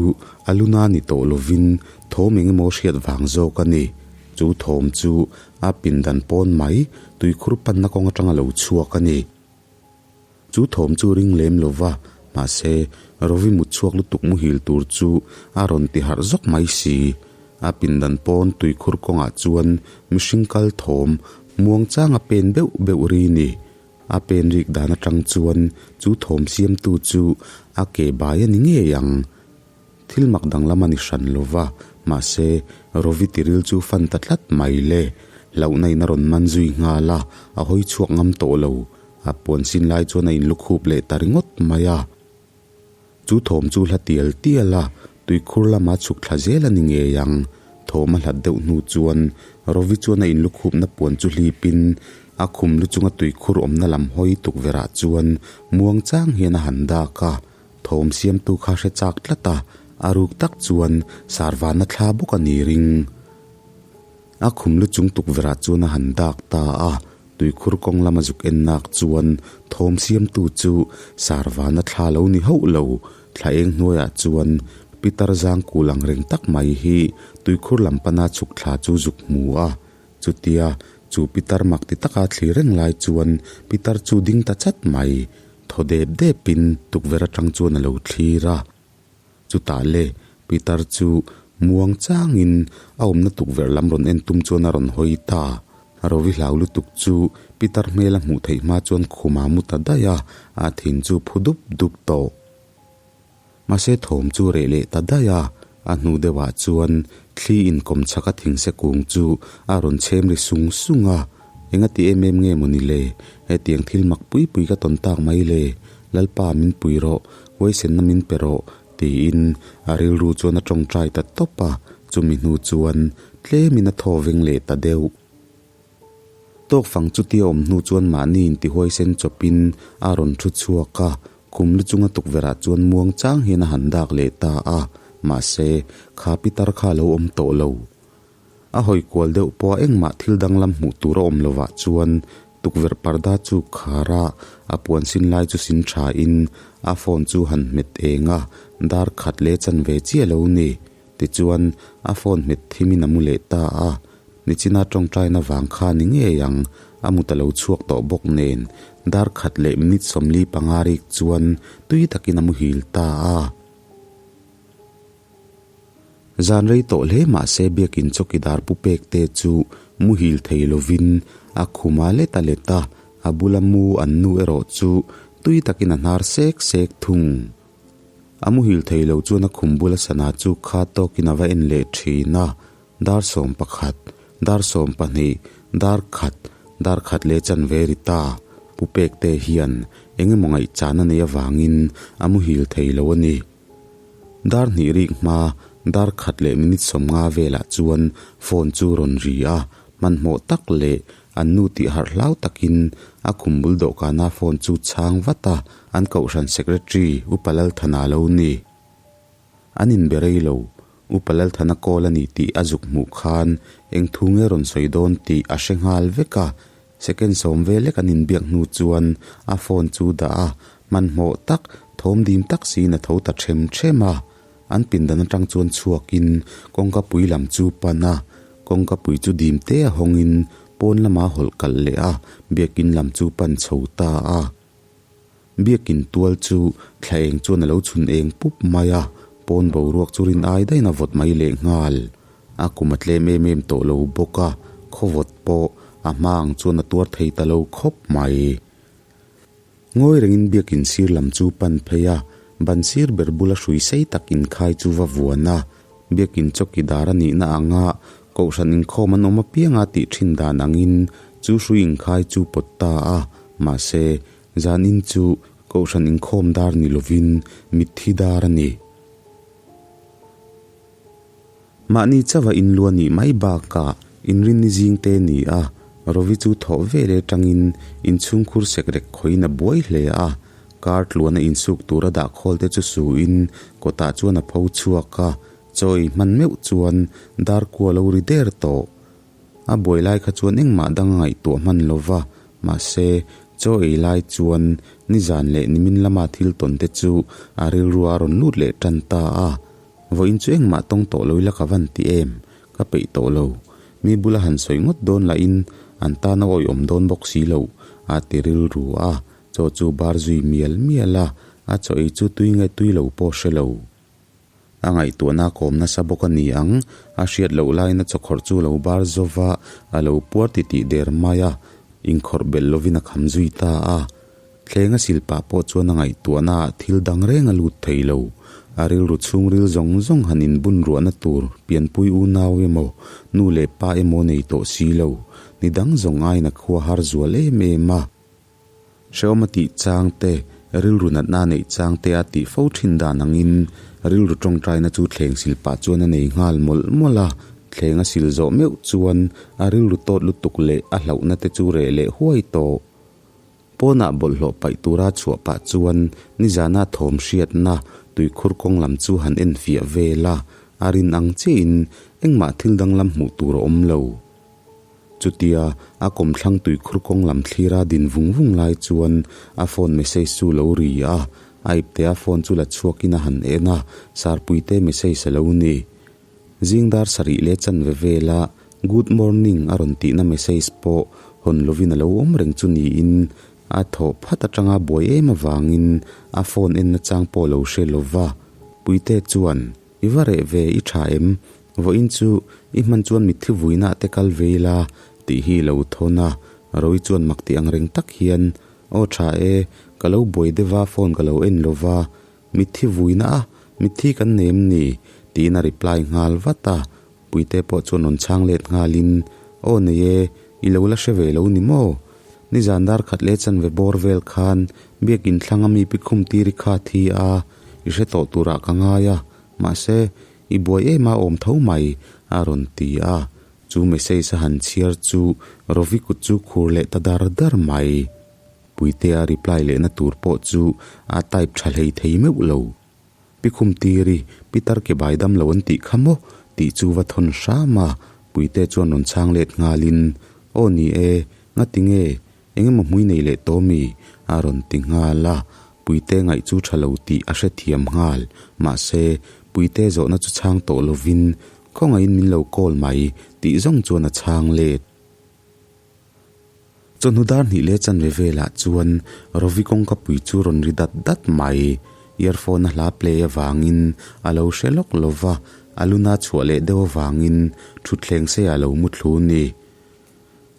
B: a luna ni tawh lovin thawm eng emaw hriat vang zawk a ni. Chu thawm chu a pindan pawn mai tuikhur panna kawng atanga lo chhuak a ni. Chu thawm chu ring lem lo va, mahse, Rovi mut chhuak lutuk muhil tur chu a rawn ti harh zawk mai si. A pindan pawn tuikhur kawngah chuan mihring kal thawm muangchang a pen beuh beuh ri ni. A pen rik dan atang chuan chu thawm siamtu chu a ke bai a ni ngei ang. Thil mak danglam a ni hran lo va, mahse, Rovi tiril chu fan ta tlat mai le. Hlauhna in a rawn man zui nghal a, a hawi chhuak ngam tawh lo. A puan sin lai chuan a inlukhup leh ta ringawt mai a. Chu thawm chu hla tial tial a, tuikhur lama chhuk thla zel a ni ngei ang. Thawm a hlat deuh hnu chuan Rovi chuan a inlukhupna puan chu hlipin a khum lu chunga tuikhur awmna lam hawi tukverhah chuan muang chang hian a han dak a. Thawm siamtu kha hre chak tlat a, a ruk tak chuan sarvana thla bawk a ni ring. A khum lu chung tukverhah chuan a han dak ta a, tuikhur kawng lama zuk en nak chuan thawm siamtu chu sarvana thla lo ni hauh lo. Thla eng hnuaiah chuan Pitar zangkul ang reng tak mai hi tuikhur lam pana chhuk thla chu zuk hmu a. Chutia chu Pitar mak ti taka thlir reng lai chuan Pitar chu ding ta chat mai. Thaw dep depin tukverh atang chuan a lo thlir a. Chutah le, Pitar chu muang changin a awmna tukverh lam rawn en tum chuan a rawn hawi ta. Rovi hlau lutuk chu Pitar hmel a hmuh theih hma chuan khuma mu ta daih a, a thin chu phu dup dup tawh. Mahse thawm chu reh leh ta daih a, a hnu deuhah chuan thli inkawm chhaka thingse kung chu a rawn chhem ri sung sung a. Engati em em nge maw ni le? Hetiang thil mak pui pui ka tawn tak mai le? Lalpa min pui rawh, huaisenna min pe rawh, tiin a rilru chuan a tawngtai ta tawp a, chumi hnu chuan tlemin a thaw veng leh ta deuh. Tawk fang chutia awm hnu chuan mahni intihuaisen chawpin a rawn thu chhuak a, khum lu chunga tukverhah chuan muang chang hian a han dak leh ta a, mahse, kha pitar kha a lo awm tawh lo. A hawi kual deuh pawh a engmah thil danglam hmuh tur a awm lovah chuan tukverh parda chu khar a, a puan sin lai chu sin tha in a phone chu han hmet eng a, dar khat leh chanve chiah lo ni. Tichuan a phone hmet thim in a mu leh ta a, nichina tawngtaina vang kha ni ngei ang, a mut a lo chhuak tawh bawk nen dar khat leh minute 45 rik chuan tui takin a muhil ta a. Zan rei tawh hle mah se biakin chawkidar pu pek te chu muhil thei lovin a khum a let a let a, a bula mu an nu erawh chu tui takin a hnar sek sek thung. A muhil thei lo chuan a khum bula sana chu kha tawkin a va en leh thin a, dar 11, dar 12, dar khat, dar khat leh chanve ri ta. Pu pek te hian eng emaw ngaihchan a neih avangin a muhil thei lo a ni. Dar hnih rik hma dar khat leh minute 50 velah chuan phone chu rawn ri a, hmanhmawh tak leh an nu tih harh hlau takin a khum bul dawhkana phone chu chhang vat a, an kohhran secretary Upa Lalthana lo ni. An inbe rei lo, Upa Lalthana call a ni tih a zuk hmuh khan eng thu nge rawn sawi dawn tih a hre nghal vek a, Second sawm vel lek an inbiak hnu chuan a phone chu dah a, hmanhmawh tak, thawm dim tak siin a tho ta them them a. An pindan atang chuan chhuakin kawngka pui lam chu pan a, kawngka pui chu dim te a hawngin pawn lama hawlh kalh leh a, biakin lam chu pan chho ta a. Biakin tual chu thla eng chuan a lo chhun eng pup mai a, pawn boruak chu rin ai daihin a vawt mai leh nghal. A kum a tlem em em tawh lo bawk a, khawvawt pawh a hma ang chuan a tuar thei ta lo khawp mai. Ngawi rengin biakin sir lam chu pan phei a, ban sir ber bula hrui sei tak inkhai chu va vuan a, biakin chawki dar a nihna anga kohhran inkhawm an awm apianga tih thin dan angin chu hrui inkhai chu pawt ta a, mahse, zanin chu kohhran inkhawm dar ni lovin mitthi dar a ni. Mahni chauha inlu a nih mai bakah inrinni zing te a ni a, Rovi chu thawh vel atangin inchhungkhur sekrek khawiin a buai hle a, car tluana insuk tura dah khawl te chu suin kawtah chuan a pho chhuak a, chaw ei hman meuh chuan dar kua lo ri der tawh. A buai lai kha chuan engmah dang a ngaihtuah hman lo va, mahse, chaw ei lai chuan nizan leh nimin lama thil tawn te chu a rilru a rawn lut leh tan ta a. Vawiin chu engmah tawng tawh lo ila ka van ti em? Ka peih tawh lo. Mi bula han sawi ngawt dawn lahin an tan a awihawm dawn bawk si lo, a ti rilru a. Chaw chu bar zui mial mial a, a chaw ei chu tui nge tui lo pawh hre lo. A ngaihtuahna a kawm nasa bawk a ni ang, a hriat loh laiin a chawkhawrh chu a lo bar zo va, a lo puar titih der mai a, inkhawrh belh lovin a kham zui ta a. Thleng a sil pah pawh chuan a ngaihtuahna ah thil dang reng a lut thei lo. A rilru chhungril zawng zawng han inbun ruahna tur pianpui unau emaw, nu leh pa emaw nei tawh si lo, ni dang zawng aiin a khua har zual em em a. Hrehawm a tih chang te, rilru natna a neih chang te a tih fo thin dan angin rilru tawngtaina chu thleng sil pah chuan a nei nghal mawlh mawlh a, thleng a sil zawh meuh chuan a rilru tawt lutuk leh a hlauhna te chu reh leh huai tawh. Pawnah bawlhhlawh paih tura chhuah pah chuan nizana thawm hriatna tuikhur kawng lam chu han enfiah vel a, a rin ang chiahin engmah thil danglam hmuh tur a awm lo. Chutia a kawmthlang tuikhur kawng lam thlira din vung vung lai chuan a phone message chu lo ri a, a iptea phone chu la chhuakin a han en a, Sarpuite message a lo ni. Zing dar sarih leh chanve vela Good morning a rawn tihna message pawh hawn lovin a lo awm reng chu niin a thawh phat atanga buai em avangin a phone en nachang pawh lo hre lova. Puite chuan, I va reh ve, i tha em? Vawiin chu i hman chuan mitthi vuinaah te kal ve ila tih hi lo thawn a. Rowi chuan mak ti ang reng tak hian, Aw tha e, ka lo buai deuh a phone ka lo en lova, Mitthi vuina a, mitthi kan nei em ni? tiin a reply nghal vat a, Puite pawh chuan rawn chhang let nghalin, Aw nei e, i lo la hre ve lo ni maw? Nizan dar khat leh chanve bawr vel khan biakin thlang a mi pikhum tiri kha thi a, i hre tawh turah ka ngai a, mahse, i buai em a awm tho mai, a rawn ti a. Chu message a han chhiar chu Rovi kut chu khur leh ta dar dar mai. Puitea reply lehna tur pawh chu a type tha hlei thei meuh lo. Pi Khumtiri, Pitar ke bai dam lo an tih kha maw? tih chu va thawn hram a, Puitea chuan rawn chhang let nghalin, Aw ni e, ngati nge, eng emaw hmui nei leh tawh mi? a rawn ti nghal a, Puitea ngaih chu tha lo tih a hrethiam nghal. Mahse, Puitea zawhna chu chhang tawh lovin, Khawngaihin min lo call mai, tih zawng chuan a chhang let. Chawhnu dar hnih leh chanve velah chuan Rovi kawngka pui chu rawn ri dat dat mai. Earphone a hla play avangin a lo hre lawk lo va, a luna chhuah leh deuh avangin thutthleng seiah a lo mu thlu ni.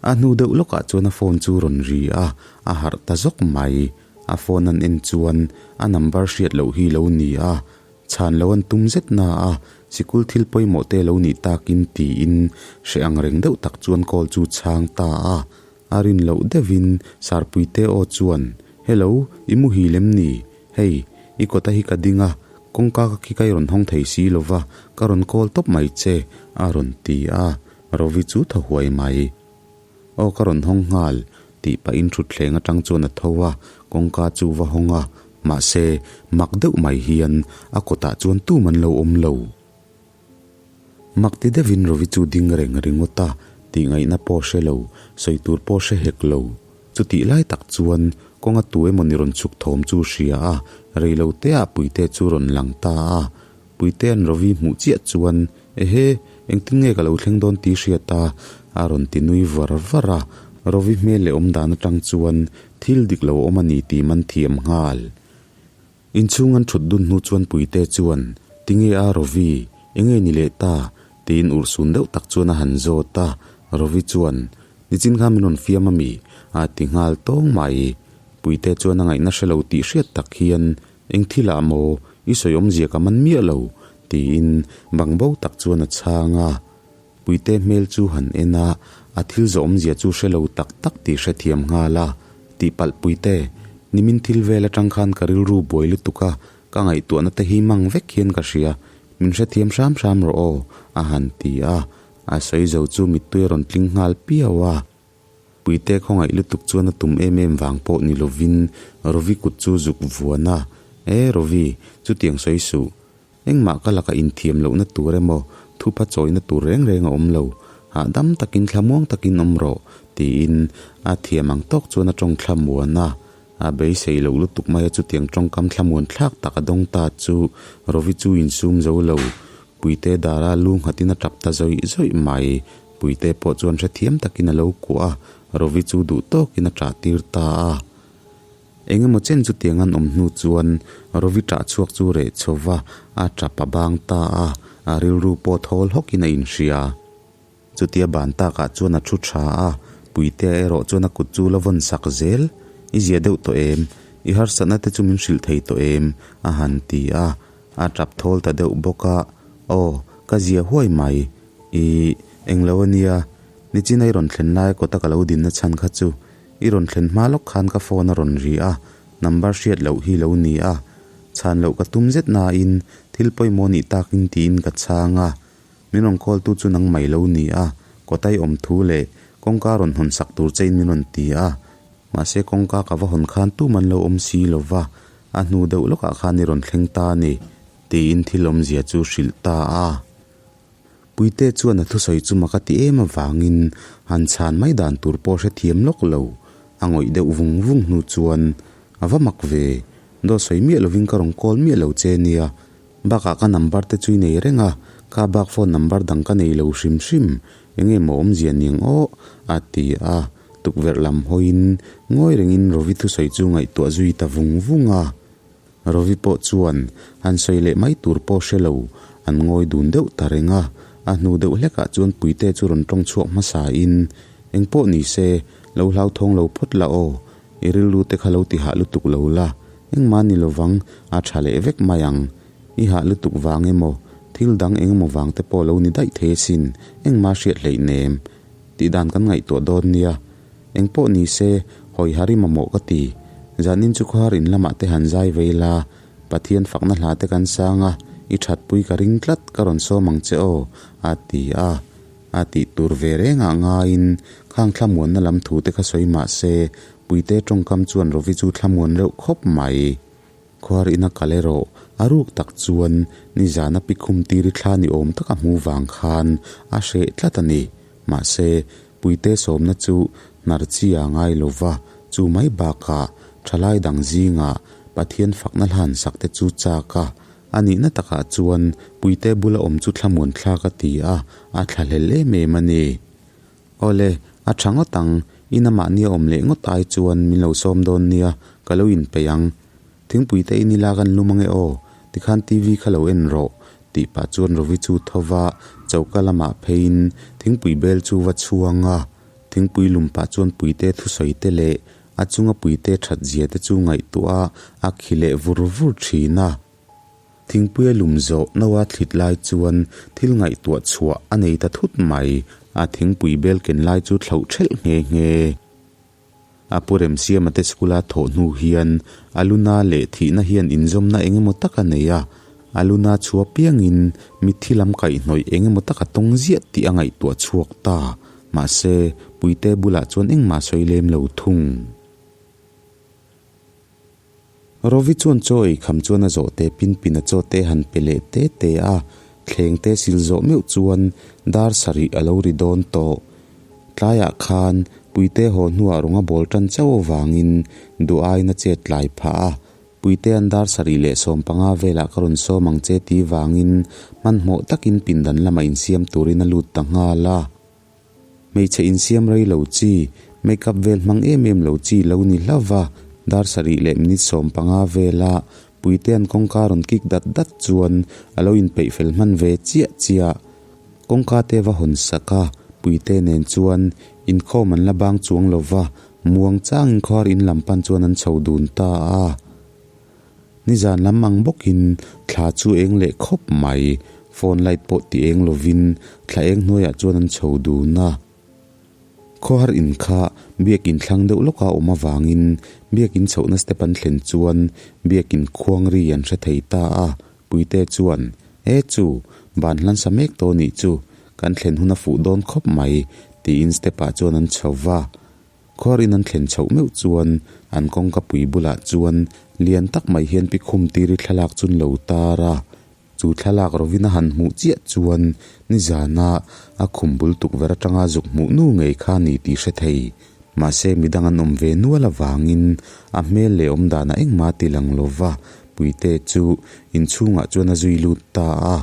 B: A hnu deuh lawkah chuan a phone chu rawn ri a, a harh ta zawk mai. A phone an en chuan a number hriat loh hi lo ni a, Chhan lo an tum zet na a, sikul thil pawimawh te lo nih takin tiin hre ang reng deuh tak chuan call chu chhang ta a. A rin loh deuhin Sarpuite aw chuan, Hello, i muhil em ni? Hei, i kawta hi ka ding a, kawngka ka khi ka i rawn hawng thei si lo va, ka rawn call tawp mai che, a rawn ti a. Rovi chu thaw huai mai. Aw ka rawn hawng nghal, tih pahin thutthleng atang chuan a tho a, kawngka chu va hawng a, mahse mak deuh mai hian a kawtah chuan tum an lo awm lo. Mak ti deuhin Rovi chu ding reng ringawt a, tih ngaihna pawh hre lo, sawi tur pawh hre hek lo. Chutih lai tak chuan kawnga tu emaw ni rawn chhuk thawm chu hria a, reilo teah Puite chu rawn lang ta a, Puitea'n Rovi hmuh chiah chuan, Ehe, engtin nge ka lo thleng dawn tih hriat a? a rawn ti nui var var a. Rovi hmel leh awm dan atang chuan thil dik lo awm a ni tih man thiam nghal. Inchhung an thut dun hnu chuan Puite chuan, Tinge a Rovi, enge ni leh ta? tiin urhsun deuh tak chuan a han zawt a. Rovi chuan, Nichin kha min rawn fiam a mi? a ti nghal tawng mai. Puite chuan a ngaihna hre lo tih hriat tak hian, Eng thil ah maw i sawi awmzia ka man miah lo? tiin bang bo tak chuan a chhang a. Puite hmel chu han en a, a thil zawh awmzia chu hre lo tak tak tih hrethiam nghal a. Tihpalh Puite, nimin thil vel atang khan ka rilru buai lutuk a, ka ngaihtuahna te hi mang vek hian ka hria, min hrethiam hram hram rawh aw, a han ti a. A sawi zo chu mittui a rawn tling nghal piau a. Puite khawngaih lutuk chuan a tum em em vang pawh ni lovin Rovi kut chu zuk vuan a, E Rovi, chutiang sawi suh. Engmah ka lakah inthiam lohna tur emaw, thupa chawina tur reng reng a awm lo. Hahdam takin thlamuang takin awm rawh, tiin a thiam ang tawk chuan a tawng thlamuan a. A beisei loh lutuk maia chutiang tawngkam thlamuan thlak tak a dawng ta chu Rovi chu insum zo lo. Puite dara lu nghatin a tap ta zawih zawih mai. Puite pawh chuan hrethiam takin a lo kuah a, Rovi chu duh tawkin a ṭah tir ta a. Engemaw chen chutiang an awm hnu chuan Rovi ṭah chhuak chu reh chho va, a ṭap a bang ta a, a rilru pawh thawl hawkin a inhria. Chutia ban takah chuan a thu tha a, Puitea erawh chuan a kut chu la vawn sak zel. I zia deuh tawh em? I harsatna te chu min hrilh thei tawh em? a han ti a, a tap thawl ta deuh bawk a. Aw, ka zia huai mai. Ih, englo a nia. Nichina i rawn thlen lai kawta ka lo dinna chhan kha chu i rawn thlen hma lawk khan ka phone a rawn ri a, number hriat loh hi lo ni a. Chhan loh ka tum zet nain thil pawimawh nih takin tiin ka chhang a. Min rawn call tu chu nang mai lo ni a, kawtai awm thu leh kawngka rawn hawn sak tur che in min rawn ti a. Mahse kawngka ka va hawn khan tu man lo awm si lo va, a hnu deuh lawkah khan i rawn thleng ta a ni, tiin thil awmzia chu hrilh ta a. Puite chuan a thusawi chu mak a ti em avangin han chhan mai dan tur pawh hrethiam lawk lo. A ngawih deuh vung vung hnu chuan, A va mak ve, dawt sawi miah lovin ka rawn call miah lo che nia, Bakah ka number te chu i nei reng a, ka bak phone number dang ka nei lo hrim hrim, enge maw awmzia niang aw? a ti a, tukverh lam hawiin ngawi rengin Rovi thusawi chu ngaihtuah zui ta vung vung a. Rovi pawh chuan han sawi leh mai tur pawh hre lo, an ngawi dun deuh ta reng a, a hnu deuh hlekah chuan Puite chu rawn tawng chhuak hmasain, Engpawh ni se, lo hlauthawng lo phawt la aw, I rilru te kha lo ti hah lutuk lo la, engmah ni lovang, a tha leh vek mai ang. I hah lutuk vang emaw, thil dang engemaw vang te pawh lo ni daih thei asin, engmah hriat hleih nem. Tih dan kan ngaihtuah dawn nia. Engpawh ni se, hawi har i mamawh ka ti. Zanin chu khawhar in lamah te han zai vei la, Pathian fakna hla te kan sang a, i thatpui ka ring tlat, ka rawn sawm ang che aw, a ti a. A tih tur ve rengah ngaiin khang thlamuanna lam thu te kha sawi mah se, Puite tawngkam chuan Rovi chu thlamuan reuh khawp mai. Khuar ina kal erawh a ruk tak chuan nizana pikhum tiri thla ni awm taka hmu vang khan a hreh tlat a ni. Mahse, Puite sawmna chu hnar chi a ngai lo va, chu mai bakah thalai dang zingah Pathian fakna hlan sak te chu chak a, A nihna takah chuan Puite bula awm chu thlamuan thlak a ti a, a thlahlel em em a ni. Awle, a tha ngawt ang, ina mahnia awm leh ngawt ai chuan min lo sawm dawn nia, ka lo inpeih ang. Thingpuite in ila kan lum ange aw, tikhan TV kha lo en rawh, tih pah chuan Rovi chu tho va, choka lamah pheiin thingpui bel chu va chhuang a. Thingpui lum pah chuan Puite thusawi te leh A chunga puite that zia te chu ngaihtuah a, a khi leh vur vur thin a. Thingpuia lum zawh noa thlit lai chuan thil ngaihtuah chhuah a nei ta thut mai. A thingpui bel ken lai chu thlauh thelh nghe nghe. A pu Remsiama te school-a thawh hnu hian a luna leh thihna hian inzawmna eng emaw tak a nei a. A luna chhuah piangin mitthi lam kaihhnawih eng emaw tak a tawng ziah tih a ngaihtuah chhuak ta. Mahse, Puite bulah chuan engmah sawi lem lo thung. Rovi chuan chaw ei kham chuan a zawh te pin pin a chaw te han pe leh te te a, thleng te sil zawh meuh chuan dar sarih a lo ri dawn tawh. Tlaiah khan Puite haw hnuah rawng a bawl tan chauh avangin duh aiin a chet tlai phah a, Puitea'n dar 7:15 velah ka rawn sawm ang che ti vangin hmanhmawh takin pindan lamah insiam turin a lut ta nghal a. Hmeichhe insiam rei lo chi, make up vel hmang em em lo chi lo ni hlauh va, dar 7:15 vela Puitea'n kawngka rawn kik dat dat chuan a lo inpeih fel hman ve chiah chiah. Kawngka te va hawn sak a, Puite nen chuan inkhawm an la bang chuang lo va, Muang changin khuar in lam pan chuan an chho dun ta a. Nizan lam ang bawkin thla chu eng leh khawp mai, phone light pawh ti eng lovin thla eng hnuaiah chuan an chho dun a. Khawhar in kha biakin thlang deuh lawka awm avangin biakin chhohna step an thlen chuan biakin khuang ri an hre thei ta a. Puite chuan, E chu, ban hlan sa mek tawh nih chu, kan thlen hun a fuh dawn khawp mai, tiin step ah chuan an chho va. Khuarin an thlen chhoh meuh chuan an kawngka pui bulah chuan lian tak mai hian pi khum tiri thlalak chu an lo tar a. Chu thlalak rovin a han hmuh chiah chuan nizana a khum bul tukverh atanga zuk hmuh nu ngei kha a ni tih hre thei. Mahse midang an awm ve nual avangin a hmel leh awm danah engmah a ti lang lo va, Puite chu inchhungah chuan a zui lut ta a.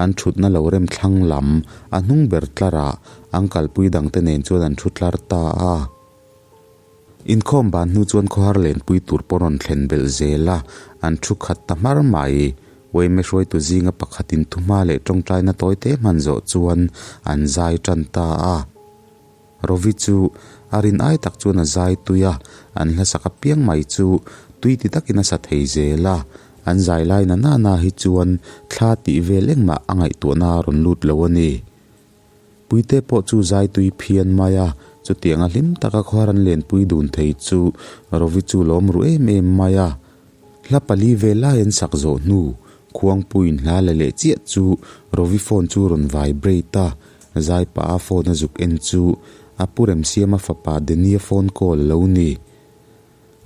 B: An thutna lo rem thlang lam a hnung ber tlarah an kalpui dangte nen chuan an thu tlar ta a. Inkhawm ban hnu chuan khawhar lenpui tur pawh rawn thlen belh zel a, an thu khat ta hmar mai. Uaime hruaitu zinga pakhatin thuhma leh tawngtaina tawi te hman zawh chuan an zai tan ta a. Rovi chu a rin ai tak chuan a zai tui a, an hlasak apiang mai chu tui ti takin a sa thei zel a. An zai lai na nana hi chuan thla tih vel engmah a ngaihtuahna a rawn lut lo a ni. Puite pawh chu zai tui phian mai a, chutianga hlim taka khuar an lenpui dun thei chu Rovi chu lawm ru em em mai a. Hla pali vel lai an sak zawh hnu, Khuangpuiin hla la leh chiah chu Rovi phone chu rawn vibrate a, zai pah a phone a zuk en chu a pu Remsiama fapa Denia phone call a lo ni.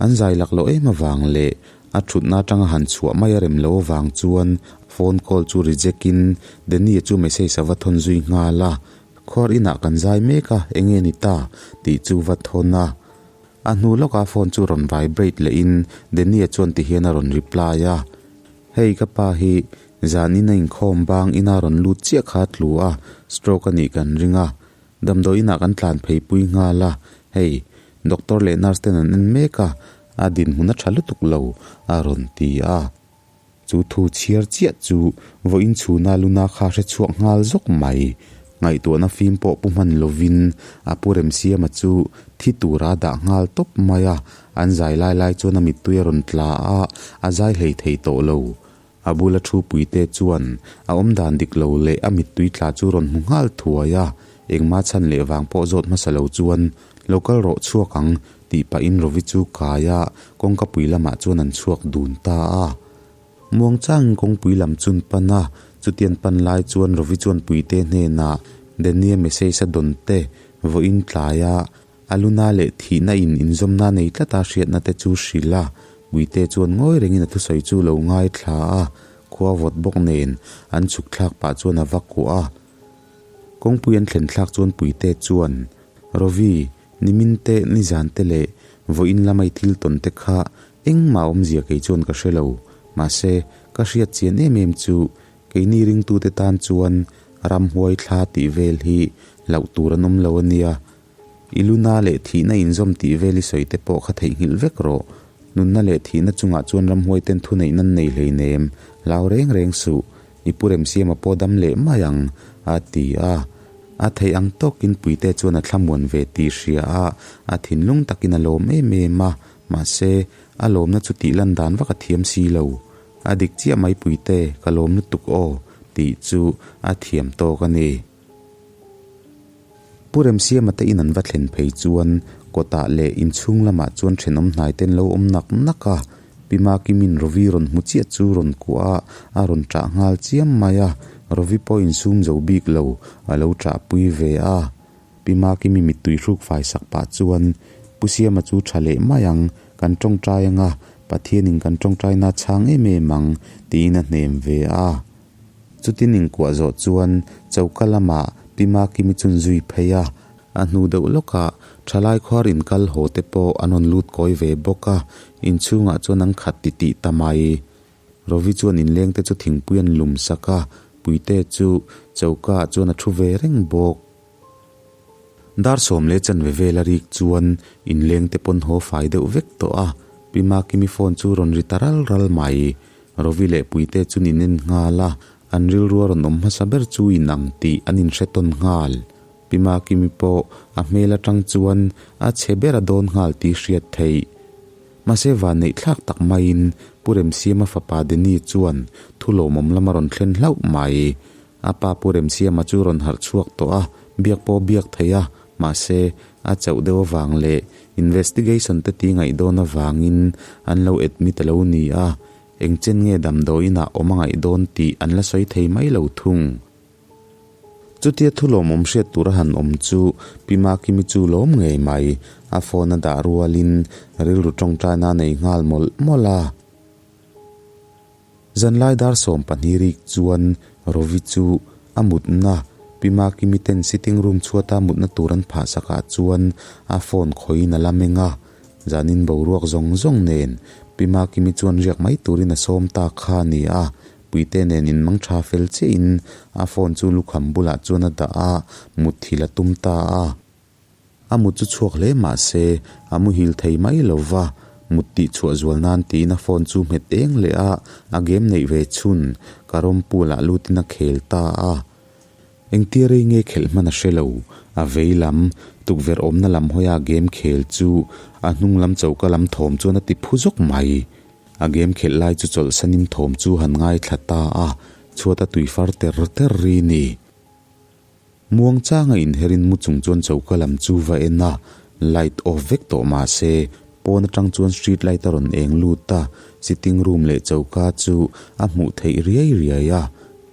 B: An zai lak loh em avang leh a thutna atanga han chhuah mai a rem lo avang chuan phone call chu reject in Danny-a chu message a va thawn zui nghal a, Khuar inah kan zai mek a, enge ni ta? tih chu va thawn a. A hnu lawkah phone chu rawn vibrate leh in Danny-a chuan ti hian a rawn reply a, Hei ka pa hi zan in a inkhawm bang ina rawn lut chiah kha a tlu a, stroke a nih kan ring a, Damdawi inah kan tlan phei pui nghal a, hei, doctor leh nurse ten an en mek a, a dinhmun a tha lutuk lo, a rawn ti a. Chu thu chhiar chiah chu vawiin chhuna luna kha hre chhuak nghal zawk mai. Ngaihtuahna fim pawh pu hman lovin a pu Remsiama chu thi tura dah nghal tawp mai a, an zai lai lai chuan a mittui a rawn tla a, a zai hlei thei tawh lo. A bula thu puite chuan a awmdan dik lo leh a mittui tla chu rawn hmu nghal thuai a, engmah chhan leh vang pawh zawt hmasa lo chuan lo kal rawh chhuak ang tih pahin Rovi chu kai a, kawngkapui lamah chuan an chhuak dun ta a. Muangchangin kawngpui lam chun pan a, chutian pan lai chuan Rovi chuan puite hnenah Dania message a dawn te vawiin tlai a, A luna leh thihna in inzawmna nei tlata hriatna te chu hrilh a, Puite chuan ngawi rengin a thusawi chu lo ngaithla a, khua vawt bawk nen an chhuk thlak pah chuan a va kuah a. Kawngpui an thlen thlak chuan Puite chuan, Rovi, nimin te, nizan te leh vawiin lama i thil tawn te kha engmah awmzia kei chuan ka hre lo, mahse, ka hriat chian em em chu keini ringtute tan chuan ramhuai thla tih vel hi hlauh tur an awm lo a nia, I luna leh thihna inzawm tih vel i sawi te pawh kha theihnghilh vek rawh. Nunna leh thihna chungah chuan ramhuai ten thuneih nan nei hleinem, hlau reng reng suh. I pu Remsiama pawh dam leh mai ang, a ti a. A theih ang tawkin Puite chuan a thlamuan ve tih hria a, a thinlung takin a lawm em em a, mahse, a lawmna chu tih lan dan vak a thiam si lo. A dik chiah mai Puite, ka lawm lutuk aw, tih chu a thiam tawk a ni. Pu Remsiama te in an va thlen phei chuan kawtah leh inchhung lamah chuan thenawm hnai ten lo awm nak nak a, Pi Makimin Rovi rawn hmu chiah chu rawn kuah a, a rawn ṭah nghal chiam mai a, Rovi pawh insum zo bik lo, a lo ṭah pui ve a. Pi Makimi mittui hruk fai sak pah chuan Pu Siama chu ṭha leh mai ang, kan ṭawngṭai anga, Pathianin kan ṭawngṭaina chhang em em ang, tiin a hnem ve a. Chutin inkuah zawh chuan choka lamah Pi Makimi chun zui phei a, a hnu deuh lawkah thalai khuar inkal haw te pawh an rawn lut kawi ve bawk a, inchhungah chuan an khat titih ta mai. Rovi chuan inleng te chu thingpui an lum sak a, Puite chu choka ah chuan a thu ve reng bawk. Dar sawm leh chanve vel a rik chuan inleng te pawn haw fai deuh vek tawh a, Pi Makimi phone chu rawn ri ta ral ral mai. Rovi leh Puite chu nin en nghal a, an rilru a rawn awm hmasa ber chu in ang tih an inhre tawn nghal. Pi Makimi pawh a hmel atang chuan a chhe ber a dawn nghal tih hriat theih. Mahse vanneih thlak tak maiin Pu Remsiama fapa Danny chuan thu lawmawm lam a rawn thlen hlauh mai. A pa Pu Remsiama chu rawn harh chhuak tawh a, biak pawh biak thei a, mahse a chauh deuh avang leh investigation te ti ngaih dawn avangin an lo admit a lo ni a, eng chen nge damdawiin ah awm a ngaih dawn tih an la sawi thei mai lo thung. Chutia thu lawmawm hriat tur a han awm chu Pi Makimi chu lawm ngei mai, a phone a dah rualin rilru tawngtaina a nei nghal mawlh mawlh a. Zanlai dar 12 rik chuan Rovi chu a mutna Pi Makimi ten sitting room chhuata mutna tur an phah sakah chuan a phone khawiin a la meng a, zanin boruak zawng zawng nen Pi Makimi chuan riak mai turin a sawm ta kha a ni a, Puite nen in mang tha fel chiahin a phone chu lukham bulah chuan a dah a, mutthilh a tum ta a. A mut chu chhuak hle mah se, a muhil thei mai lo va, mut tih chhuah zual nan tiin a phone chu hmet eng leh a, a game neih ve chhun carrom pool ah lutin a khel ta a. Engtia rei nge khelh hman a hre lo, a vei lam, tukverh awmna lam hawia game khel chu a hnung lam choka lam thawm chuan a ti phu zawk mai. A game khelh lai chu chawlhsanin thawm chu han ngaithla ta a, chhuat a tui far ter ter ri ni. Muangchanga inherin mu chung chuan choka lam chu va en a, light off vek tawh mah se, pawn atang chuan street light a rawn eng lut a, sitting room leh choka chu a hmuh theih riai riai a,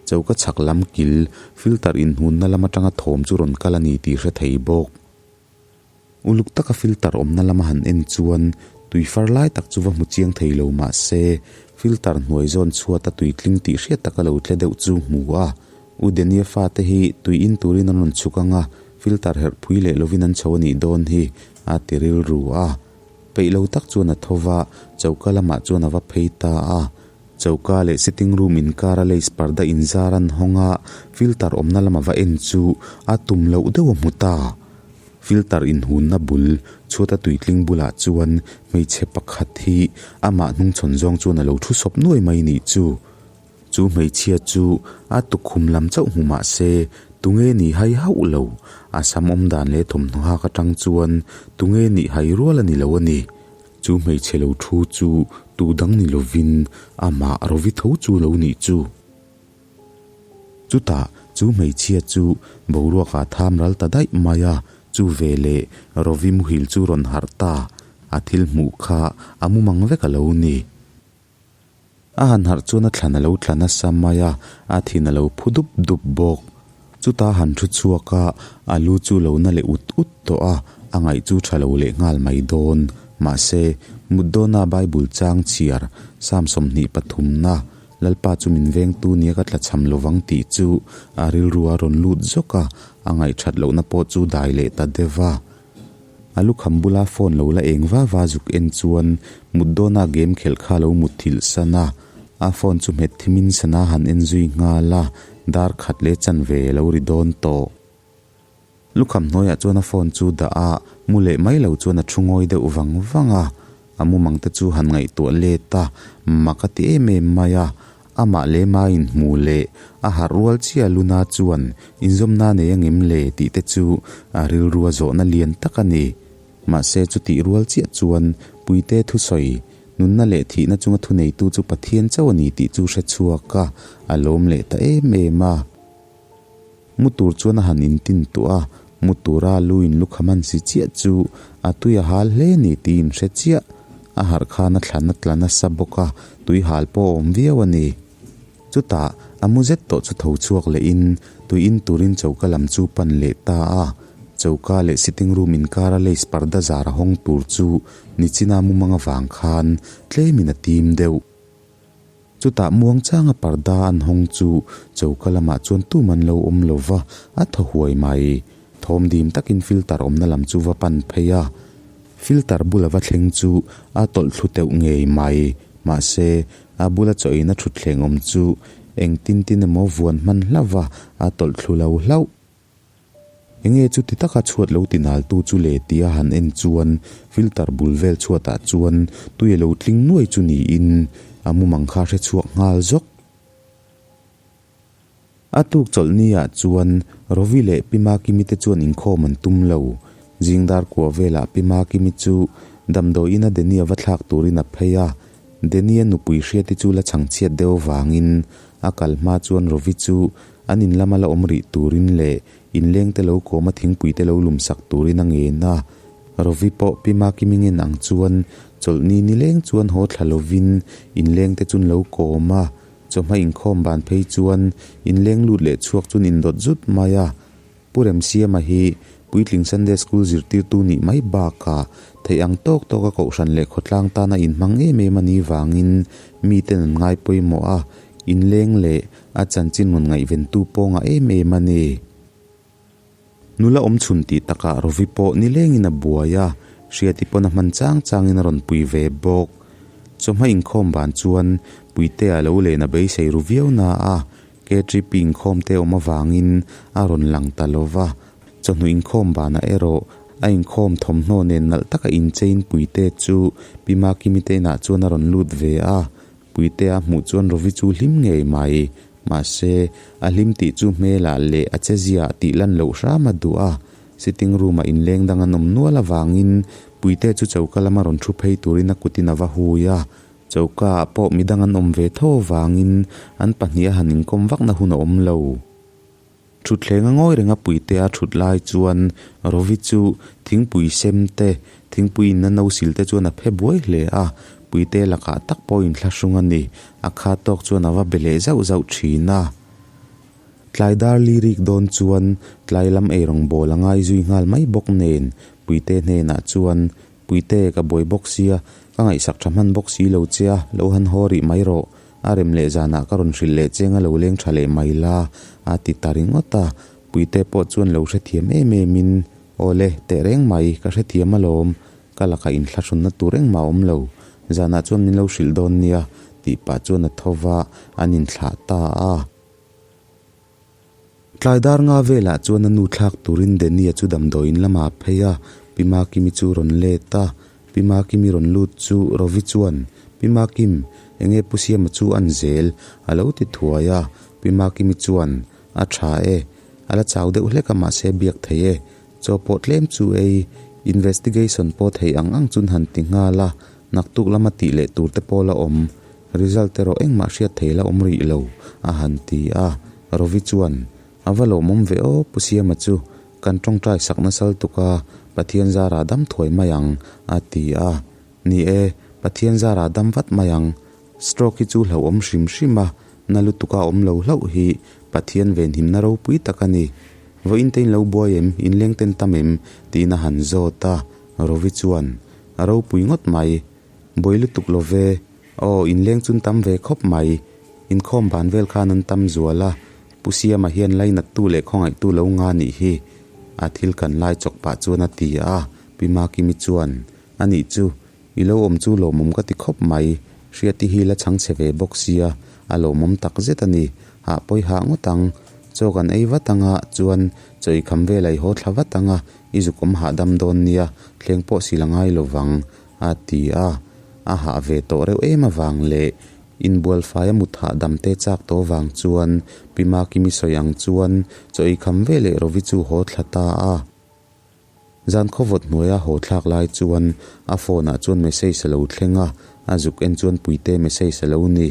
B: choka chhak lam kil filter inhunna lam atanga thawm chu rawn kal a ni tih hre thei bawk. Uluk taka filter awmna lama han en chuan tui far lai tak chu va hmu chiang thei lo mah se, filter hnuai zawn chhuata tui tling tih hriat taka lo tle deuh chu hmu a. U Denia fate hi tui in turin an rawn chhuk ang a, filter herh phui leh lovin an chho a nih dawn hi, a ti rilru a. Peih lo tak chuan a tho va, choka lamah chuan a va phei ta a. Choka leh sitting room inkara lace parda inzar an hawng a, filter awmna lama va en chu a tum loh deuh a hmu ta. Filter inhunna bul chhuata tuitling bulah chuan hmeichhe pakhat hi amah hnungchhawn zawng chuan a lo thu sawp nuai mai nih chu. Chu hmeichhia chu a tukkhum lam chauh hmu mah se tunge nih hai hauh lo, a sam awm dan leh thawmhnaw hak atang chuan tunge nih hai rual a ni lo a ni. Chu hmeichhe lo thu chu tu dang ni lovin amah Rovi tho chu lo nih chu. Chutah chu hmeichhia chu boruakah tham ral ta daih mai a, chu veleh Rovi muhil chu rawn harh ta, a thil hmuh kha a mumang vek a lo ni. A han harh chuan a thlan a lo tla nasa mai a, a thin a lo phu dup dup bawk. Chutah a han thu chhuak a, a lu chu lo na leh ut ut tawh a, a ngaih chu tha lo leh nghal mai dawn. Mahse, mut dawna Bible chang chhiar, Psalm 23 na, Lalpa chu min vengtu nia ka tla chham lovang tih chu a rilru a rawn lut zawk a, a ngaihthat lohna pawh chu dai leh ta deuh a. A lukham bula phone lo la eng va va zuk en chuan mut dawna game khelh kha lo mut thilh san a, a phone chu hmet thimin sana han en zui nghal a, dar khat leh chanve lo ri dawn tawh. Lukham hnuaiah chuan a phone chu dah a, mu leh mai lo chuan a thu ngawi deuh vang vang a, a mumang te chu han ngaihtuah let a, mak a ti em em mai a, amah leh ma inhmu leh a harh rual chiah Luna chuan inzawmna nei angem le tih te chu a rilrua zawhna lian tak a ni. Mahse chutih rual chiah chuan Puite thusawi, nunna leh thihna chunga thuneitu chu Pathian chauh a ni tih chu hre chhuak a, a lawm leh ta em em a. Mu tur chuan a han intin tuah a, mu tura lu in lukham an si chiah chu a tui a hal hle ni tih in hre chiah. A harh khan a thlan a tla nasa bawk a, tui hal pawh a awm viau a ni. Chutah a mu zet tawh chu tho chhuak leh in tui in turin choka lam chu pan leh ta a. Choka leh sitting room inkara lace parda zar a hawng tur chu nichina mumang avang khan tlemin a tim deuh. Chutah muangchanga parda an hawng chu choka lamah chuan tum an lo awm lo va, a thaw huai mai. Thawm dim takin filter awmna lam chu va pan phei a. Filter bula va thleng chu a tawlh thlu teuh ngei mai. Mahse, a bula chaw eina thutthleng awm chu engtin tin emaw vuan hman hlauh va, a tawlh thlu lo hlauh. Enge chuti taka chhuat lo ti naltu chu le tia han en chuan filter bul vel chhuatah chuan tui a lo tling nuai chu niin a mumang kha hre chhuak nghal zawk. A tuk chawlhni ah chuan Rovi leh Pi Makimi te chuan inkhawm an tum lo. Zingdar kua velah Pi Makimi chu damdawi ina Danny a va thlak turin a phei a, Danny a nupui hriati chu la chhangchhiat deuh avangin a kal hma chuan Rovi chu An in lama la awm rih turin leh inleng te lo kawm a thingpui te lo lum sak turin a ngen a. Rovi pawh Pi Makimi ngen ang chuan chawlhni nileng chuan haw thla lovin inleng te chun lo kawm a. Chawhma inkhawm ban phei chuan inleng lut leh chhuak chun indawt zut mai a. Pu Remsiama hi puitling Sunday School zirtirtu nih mai bakah theih ang tawk tawka kohhran leh khawtlang tana inhmang em em a nih vangin miten an ngai pawimawh a, inleng leh a chanchin rawn ngaihventu pawngah em em a ni. Nula awm chhun tih takah Rovi pawh nilengin a buai a, Hriati pawn a hman chang changin a rawn pui ve bawk. Chawhma inkhawm ban chuan Puitea lo len a beisei ru viau na a, KTP inkhawm te awm avangin a rawn lang ta lo va, chawhnu inkhawm banah erawh A inkhawm thawmhnaw nen nalh taka inchein Puite chu Pi Makimi te inah chuan a rawn lut ve a. Puitea hmuh chuan Rovi chu hlim ngei mai. Mahse, a hlim tih chu hmelah leh a cheziaah tih lan loh hram a duh a. Sitting room-ah inleng dang an awm nual avangin Puite chu choka lama rawn thu phei turin a kutin a va hui a. Choka-ah pawh midang an awm ve tho avangin an pahniha han inkawm vakna hun a awm lo. Thutthleng a ngawi reng a Puitea thut lai chuan Rovi chu thingpui sem te, thingpui inna no sil te chuan a phe buai hle a, Puite lakah tak pawh inthlahrung a ni. A kha tawk chuan a va be leh zauh zauh thin a. Tlai dar li rik dawn chuan tlai lam eirawng bawl a ngai zui nghal mai bawk nen Puite hnenah chuan Puite, ka buai bawk sia, ka ngaihsak tha hman bawk si lo che a, lo han haw rih mai rawh. A rem leh zanah ka rawn hrilh leh cheng a lo leng tha leh mai la, a ti ta ringawt a. Puite pawh chuan lo hrethiam em em in, Aw le, teh reng mai, ka hrethiam alawm, ka lakah inthlahrunna tur engmah a awm lo, zanah chuan min lo hrilh dawn nia, tih pah chuan a tho va, an inthlah ta a. Tlai dar nga velah chuan a nu thlak turin Danny-a chu damdawiin lamah a phei a, Pi Makimi chu rawn let a. Pi Makimi rawn lut chu Rovi chuan, Pi Makim, enge Pu Siama chu an zel? a lo ti thuai a. Pi Makimi chuan, A tha e, a la chau deuh hlek a mahse biak thei e, chaw pawh tlem chu ei, investigation pawh thei ang ang chun han ti nghal a, naktuk lama tih leh tur te pawh la awm. Result erawh engmah hriat thei la awm rih lo, a han ti a. Rovi chuan, A va lawmawm ve aw, Pu Siama chu, kan tawngtai sak nasal tuk a, Pathian zarah dam thuai mai ang, a ti a. Ni e, Pathian zarah dam vat mai ang. Stroke hi chu hlauhawm hrim hrim a, na lutuka awm lo hlauh hi Pathian venhimna ropui tak a ni. Vawiin te in lo buai em, inleng ten tam em? tiin a han zawt a. Rovi chuan, A ropui ngawt mai. Buai lutuk lo ve. Aw, inleng chun tam ve khawp mai. Inkhawm ban vel khan an tam zual a, Pu Siama hian lainattu leh khawngaihtu lo nga nih hi a thil kan lai chawk pah chuan a ti a, Pi Makimi chuan, A nih chu, i lo awm chu lawmawm ka ti khawp mai, Hriati hi la chhang chhe ve bawk sia, a lawmawm tak zet a ni, hah pawi hah ngawt ang. Chaw kan ei vat anga chuan chaw i kham vel a i haw thla vat anga i zukawm hahdam dawn nia, thleng pawh sil a ngai lovang. A ti a, a hah ve tawh reuh em avang leh inbual fai a mut hahdam te chak tawh avang chuan Pi Makimi sawi ang chuan chaw ei kham ve leh Rovi chu haw thla ta a. Zan khawvawt hnuaia haw thlak lai chuan a phone ah chuan message a lo thleng a, a zuk en chuan Puite message a lo ni.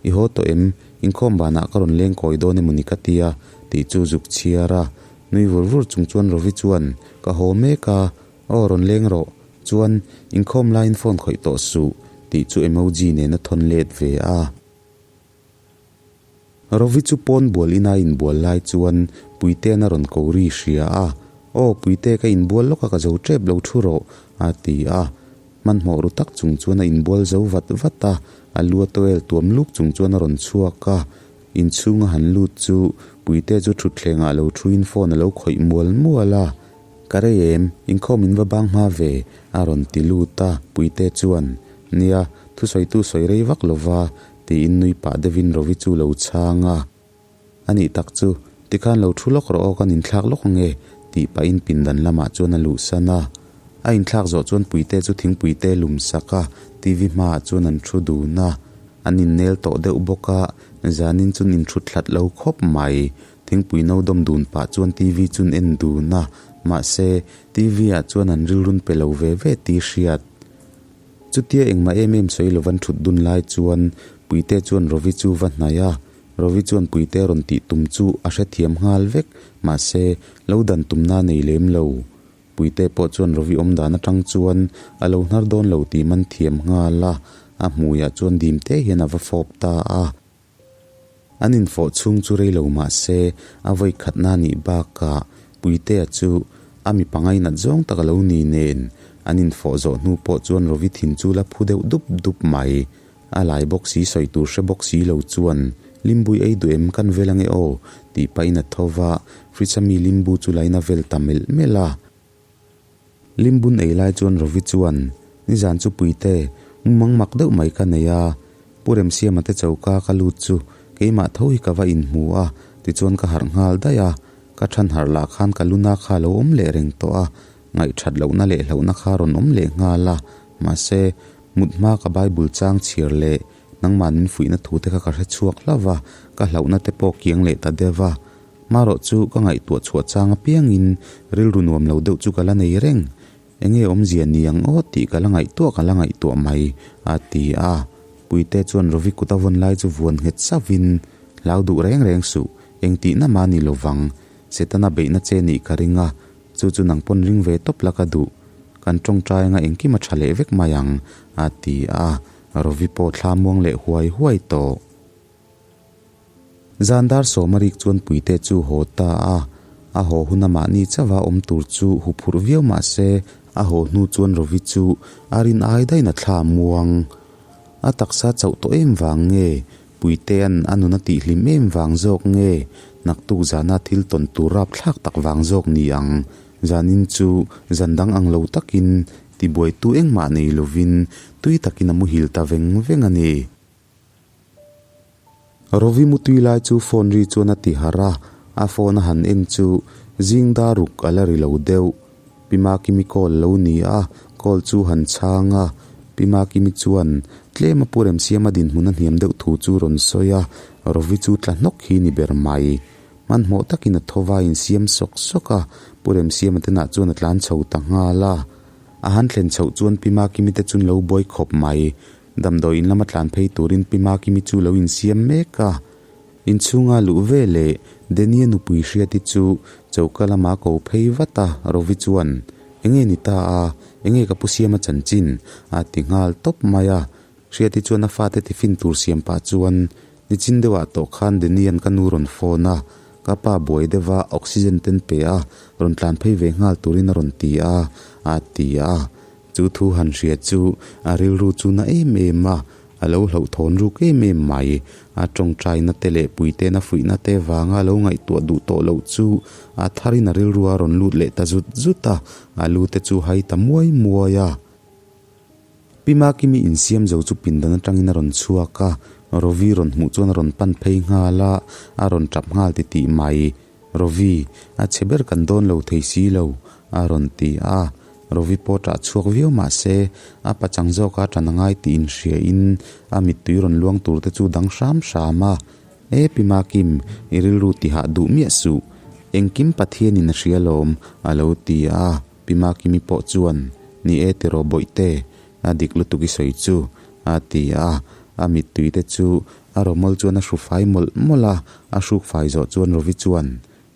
B: I haw tawh em? Inkhawm banah ka rawn leng kawi dawn emawni ka tia, tih chu zuk chhiar a. Nui vur vur chung chuan Rovi chuan, Ka haw mek a, aw rawn leng rawh. Chuan, inkhawm laiin phone khawih tawh suh, tih chu emoji nen a thawn let ve a. Rovi chu pawn bual ina inbual lai chuan Puitean a rawn ko ri hria a, Aw Puite ka inbual lawk a ka zo tep lo thu rawh, a ti a. Hmanhmawh ru tak chung chuan a inbual zo vat vat a, a lu a towel tuam luk chung chuan a rawn chhuak a. Inchhung a han lut chu Puite chu thutthleng ah lo thuin phone a lo khawih mual mual a. Ka rei em, inkhawm in va bang hma ve, a rawn ti lut a, Puite chuan, Nia, thusawitu sawi rei vak lova, tiin nui pah deuhin Rovi chu lo chhang a. A nih tak chu, tikhan lo thu lawk rawh aw kan inthlak lawk ange, tih pahin pindan lamah chuan a luhsan a. A inthlak zawh chuan Puite chu thingpuite lum sak a, TV hmaah chuan an thu dun a. An innel tawh deuh bawk a, zanin chun inthut hlat lo khawp mai. Thingpui no dawm dun pah chuan TV chun en dun a, mahse, TV ah chuan an rilrun pe lo ve ve tih hriat. Chutia engmah em em sawi lovan thut dun lai chuan Puite chuan Rovi chu va hnaih a, Rovi chuan Puite rawn tih tum chu a hrethiam nghal vek, mahse, lo dan tumna nei lem lo. Puite pawh chuan Rovi awm dan atang chuan a lo hnar dawn lo tih man thiam nghal a, a hmuiah chuan dim te hian a va fawp ta a. An infawh chhung chu rei lo mah se, a vawi khatna nih bakah Puitea chu a mi pangai nat zawng tak a lo ni nen, an infawh zawh hnu pawh chuan Rovi thin chu la phu deuh dup dup mai. A lai bawk si sawi tur hre bawk si lo chuan, Limbui ei duh em kan vel ange aw, tih pahin a tho va, fridge a mi limbu chu lain a vel ta melh melh a. Limbun ei lai chuan Rovi chuan, Nizan chu Puite, mumang mak deuh mai ka nei a, Pu Remsiama te choka ka lut chu keimah tho hi ka va inhmu a, tichuan ka harh nghal daih a, ka than harh lah khan ka luna kha a lo awm leh reng tawh a. Ngaihthat lohna leh hlauhna kha rawn awm leh nghal a, mahse, mut hma ka Bible chang chhiar leh nangmah min fuihna thu te kha ka hre chhuak hlauh va, ka hlauhna te pawh kiang leh ta deuh va. Marawh chu ka ngaihtuah chhuah chang apiangin rilru nuam lo deuh chu ka la nei reng. Enge awmzia ni ang aw tih ka la ngaihtuah ka la ngaihtuah mai, a ti a. Puite chuan Rovi kut a vawn lai chu vuan nghet sauhin, Hlau duh reng reng suh, engtihna mah ni lovang, Setana beihna che nih ka ring a, chu chu nang pawn ring ve tawp la ka duh. Kan tawngtai anga engkim a tha leh vek mai ang, a ti a. Rovi pawh thla muang leh huai huai tawh. Zan dar sawma rik chuan Puite chu haw ta a, a haw huna mahni chauha awm tur chu huphurh viau mah se, a haw hnu chuan Rovi chu a rin ai daih na thla muang. A taksa chauh tawh em vang nge? Puitea'n a nun a tihhlim em vang zawk nge? Naktuk zana thil tawn tur rapthlak tak vang zawk ni ang. Zanin chu zan dang ang lo takin tibuaitu engmah nei lovin tui takin a muhil ta veng veng a ni. Rovi mutui lai chu phone ri chuan a ti harh a, a phone a han en chu zing dar ruk a la ri lo deuh. Pi Makimi call lo ni a, call chu han chhang a, Pi Makimi chuan tlem a pu remsiama dinhmun a hniam deuh thu chu rawn sawi a, Rovi chu tla hnawk hi ni ber mai. Hmanhmawh takin a tho va insiam sawk sawk a, Pu Remsiama te nah chuan a tlan chho ta nghal a. A han thlen chhoh chuan Pi Makimi te chu an lo buai khawp mai. Damdawi in lama tlan phei turin Pi Makimi chu lo insiam mek a. Inchhunga luh ve leh Denia nupui Hriati chu choka lama ko phei vat a, Rovi chuan, Enge ni ta a, enge ka pu siama chanchin? a ti nghal tawp mai a. Hriati chuan a fate tiffin tur siam pah chuan, Nichin deuhah tawh khan Denia'n ka nu rawn phone a, ka pa buai deuha oxygen ten pe a, rawn tlan phei ve nghal turin a rawn ti a, a ti a. Chu thu han hria chu a rilru chu na em em a, a lo hlauhthawn ruk em em mai. A tawngtaina te leh puitena fuihna te vanga lo ngaihtuah duh tawh loh chu a tharin a rilru a rawn lut leh ta zut zut a, a lu te chu hai ta muai muai a. Pi Makimi insiam zo chu pindan atangin a rawn chhuak a, Rovi rawn hmuh chuan a rawn pan phei nghal a, a rawn tap nghal titih mai. Rovi, a chhe ber kan dawn lo thei si lo, a rawn ti a. Rovi pawh ṭah chhuak viau mah se, a pachang zawka ṭan a ngai tih inhriain a mittui rawn luang tur te chu dang hram hram a. E Pi Makim, i rilru tihah duh miah suh. Engkim Pathianin a hria lawm, a lo ti a. Pi Makimi pawh chuan, Ni e tiraw Bawihte, a dik lutuk i sawi chu, a ti a. A mittui te chu a rawmawl chuan a hru fai mawlh mawlh a, a hruk fai zawh chuan Rovi chuan,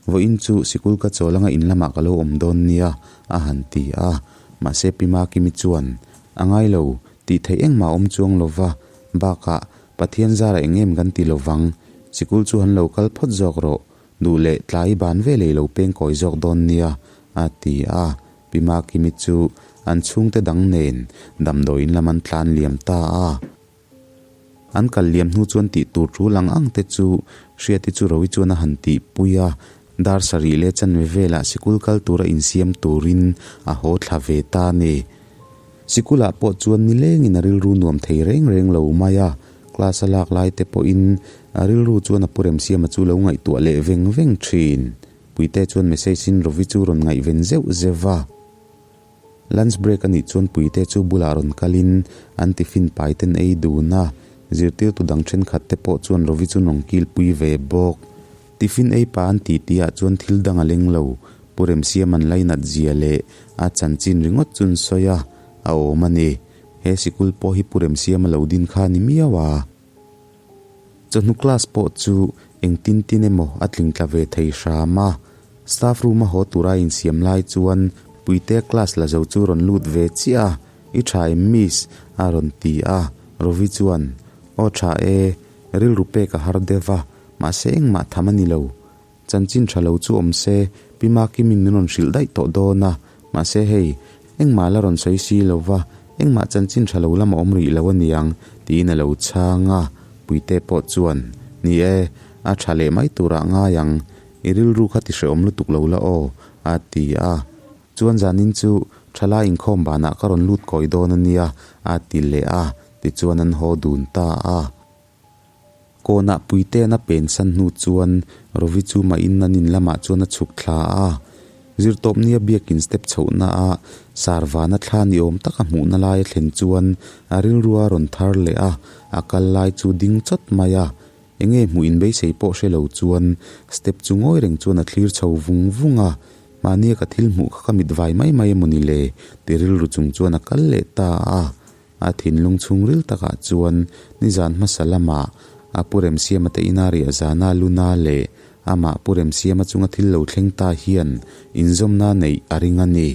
B: Vawiin chu sikul ka chawl anga in lamah ka lo awm dawn nia, a han ti a. Mahse Pi Makimi chuan, A ngai lo, tih theih engmah a awm chuang lo va, bakah Pathian zara eng em kan ti lo vang, sikul chu han lo kal phawt zawk rawh, Duh leh tlai ban veleh i lo peng kawi zawk dawn nia, a ti a. Pi Makimi chu an chhungte dang nen damdawiin lam an tlan liam ta a. An kal liam hnu chuan tih tur tul ang ang te chu Hriati chu Rovi chuan a han tihpui a. Dar sarih leh chanve velah sikul kal tura insiam turin a haw thla ve ta a ni. Sikulah pawh chuan nilengin a rilru nuam thei reng reng lo mai a, class a lak lai te pawhin a rilru chuan a pu Remsiama chu lo ngaihtuah leh veng veng thin. Puite chuan message in Rovi chu rawn ngaihven zeuh zeuh va. Lunch break a nih chuan Puite chu bulah rawn kalin an tiffin pai ten ei dun a, zirtirtu dang thenkhat te pawh chuan Rovi chu nawng kilpui ve bawk. Tiffin ei pa an tih tihah chuan thil dang a leng lo, Pu Remsiama'n lainat zia leh a chanchin ringawt chu an sawi a, a awm a ni. He sikul pawh hi Pu Remsiama lo din kha a ni miau a. Chawhnu class pawh chu engtin tin emaw a tling tla ve thei hram a. Staff room a haw tura insiam lai chuan Puitea class la zo chu rawn lut ve chiah a, I tha em miss? a rawn ti a. Rovi chuan, Aw tha e, rilru pek a har deuh a, mahse engmah tham a ni lo. Chanchin tha lo chu awm se, Pi Makimin min rawn hrilh daih tawh dawn a, mahse hei, engmah la rawn sawi si lo va, engmah chanchin tha lo lam a awm rih lo a niang, tiin a lo chhang a. Puite pawh chuan, Ni e, a tha leh mai turah ngai ang, i rilru kha ti hrehawm lutuk lo la aw, a ti a. Chuan zanin chu thalai inkhawm banah ka rawn lut kawi dawn a nia, a ti leh a, tichuan an haw dun ta a. Kawnah Puitean a pensan hnu chuan Rovi chu mah in an in lamah chuan a chhuk thla a. Zirtawpnia biakin step chhohna a sarvana thla ni awm taka hmuhna lai a thlen chuan a rilru a rawn thar leh a, a kal lai chu ding chawt mai a. Enge hmuh inbeisei pawh hre lo chuan step chu ngawi reng chuan a thlir chho vung vung a, mahnia ka thil hmuh kha ka mit vai mai mai emaw ni le ti rilru chung chuan a kal leh ta a. A thinlung chhungril takah chuan nizan hmasa lamah a Pu Remsiama te ina riah zana luna leh amah Pu Remsiama chunga thil lo thleng ta hian inzawmna neih a ring a ni.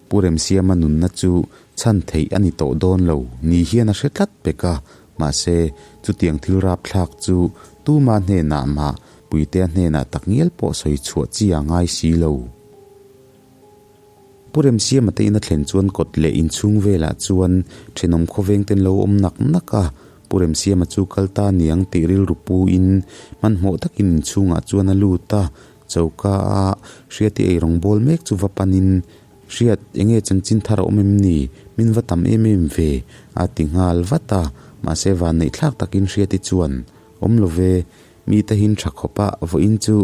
B: Pu Remsiama nunna chu chhan theih a ni tawh dawn lo ni hian a hre tlat pek a, mahse chutiang thil rapthlak chu tuma hnenah mah Puitea hnenah takngial pawh sawi chhuah chi a ngai si lo. Pu Remsiama te in a thlen chuan kawt leh inchhung velah chuan thenawm khawveng ten lo awm nak nak a, Pu Remsiama chu kal ta niang tih rilru pu in hmanhmawh takin inchhungah chuan a lut a, choka a Hriati eirawng bawl mek chu va panin, Hriat, enge chanchin thar a awm em ni? Min va tam em em ve, a ti nghal vat a, mahse vanneih thlak takin Hriati chuan, Awm lo ve, Mi te hin tha khawp a, vawiin chu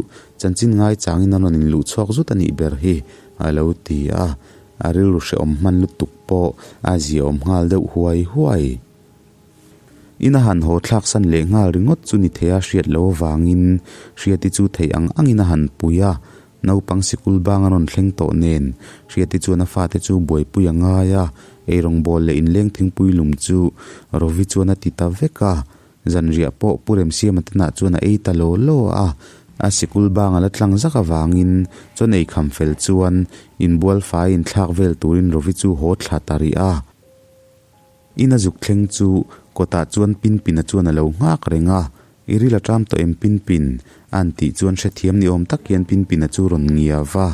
B: chanchin ngaichangin a rawn inluh chhuak zut a nih ber hi, a lo ti a. A rilru hrehawm hman lutuk pawh a ziaawm nghal deuh huai huai. In a han haw thlak san leh nghal ringawt chu ni theia hriat loh avangin Hriati chu theih ang angin a han pui a. Naupang sikul bang a rawn thleng tawh nen Hriati chuan a fate chu buaipui a ngai a, eirawngbawl leh inleng thingpui lum chu Rovi chuan a ti ta vek a. Zanriah pawh Pu Remsiama te nah chuan a ei ta law law a, a sikul bang a la tlang zak avangin chuan ei kham fel chuan inbual fai inthlak vel turin Rovi chu haw thla ta rih a. In a zuk thleng chu kawtah chuan Pinpina chuan a lo nghak reng a, I ril a ṭam tawh em Pinpin? a'n tih chuan hrethiam ni awm tak hian Pinpina chu rawn ngiau va.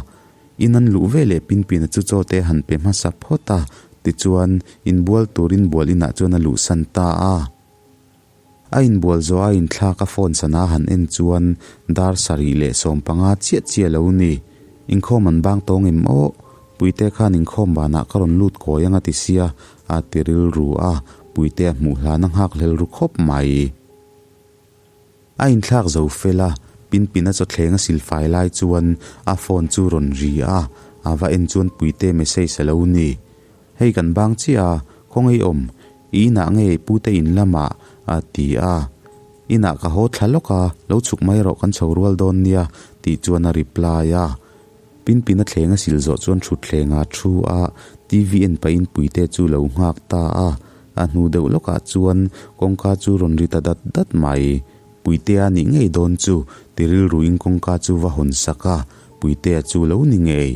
B: In an luh ve leh Pinpina chu chaw te han pe hmasa phawt a, tichuan inbual turin bual inah chuan a luhsan ta a. A inbual zawh a inthlak a phone sana han en chuan dar sarih leh 15 chiah chiah lo ni. Inkhawm an bang tawng em aw? Puite khan inkhawm banah ka rawn lut kawi anga ti sia a ti rilru a, Puite a hmuh hlan a nghak hlel ru khawp mai. A inthlak zo fel a, Pinpin a chawthleng a silfai lai chuan a phone chu rawn ri a, a va en chuan Puite message a lo ni. Hei kan bang chiah a, khawngaih awm, i inah nge i pute in lamah a ti a. Inah ka haw thla lawk a, lo chhuk mai rawh kan chho rual dawn nia tih chuan a reply a. Pinpin a thleng a sil zawh chuan thutthleng ah thu a, TV en pahin Puite chu lo nghak ta a. A hnu deuh lawkah chuan kawngka chu rawn ri ta dat dat mai. Puitea nih ngei dawn chu ti rilruin kawngka chu va hawn sak a, Puitea chu lo ni ngei.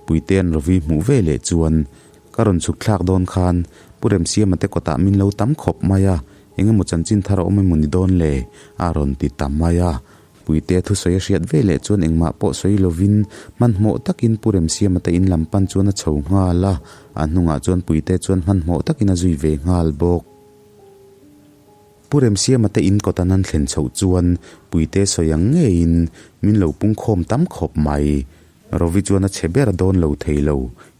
B: Puitea'n Ravi hmuh ve leh chuan, Ka rawn chhuk thlak dawn khan Pu Remsiama te kawtah min lo tam khawp mai a, eng emaw chanchin thar a awm emaw ni dawn le? a rawn ti ta mai a. Puitea thusawi a hriat ve leh chuan engmah pawh sawi lovin hmanhmawh takin Pu Remsiama te in lam pan chuan a chho nghal a, a hnungah chuan Puitea chuan hmanhmawh takin a zui ve nghal bawk. Pu Remsiama te in kawt an han thlen chhoh chuan Puitea sawi ang ngeiin min lo pungkhawm tam khawp mai. Rovi chuan a chhe ber dawn lo thei lo,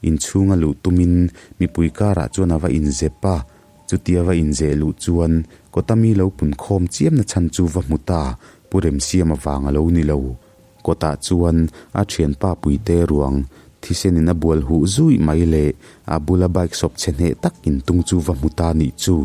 B: inchhung a luh tumin mipui karah chuan a va inzep a, chutia va inzeh luh chuan kawta mi lo punkhawm chiamna chhan chu va hmu ta, Pu Remsiama vang a lo ni lo. Kawtah chuan a thianpa Puite ruang thisenin a bual huh zuih mai leh a bula bike sawp chhe hneh tak intung chu va hmu ta nih chu.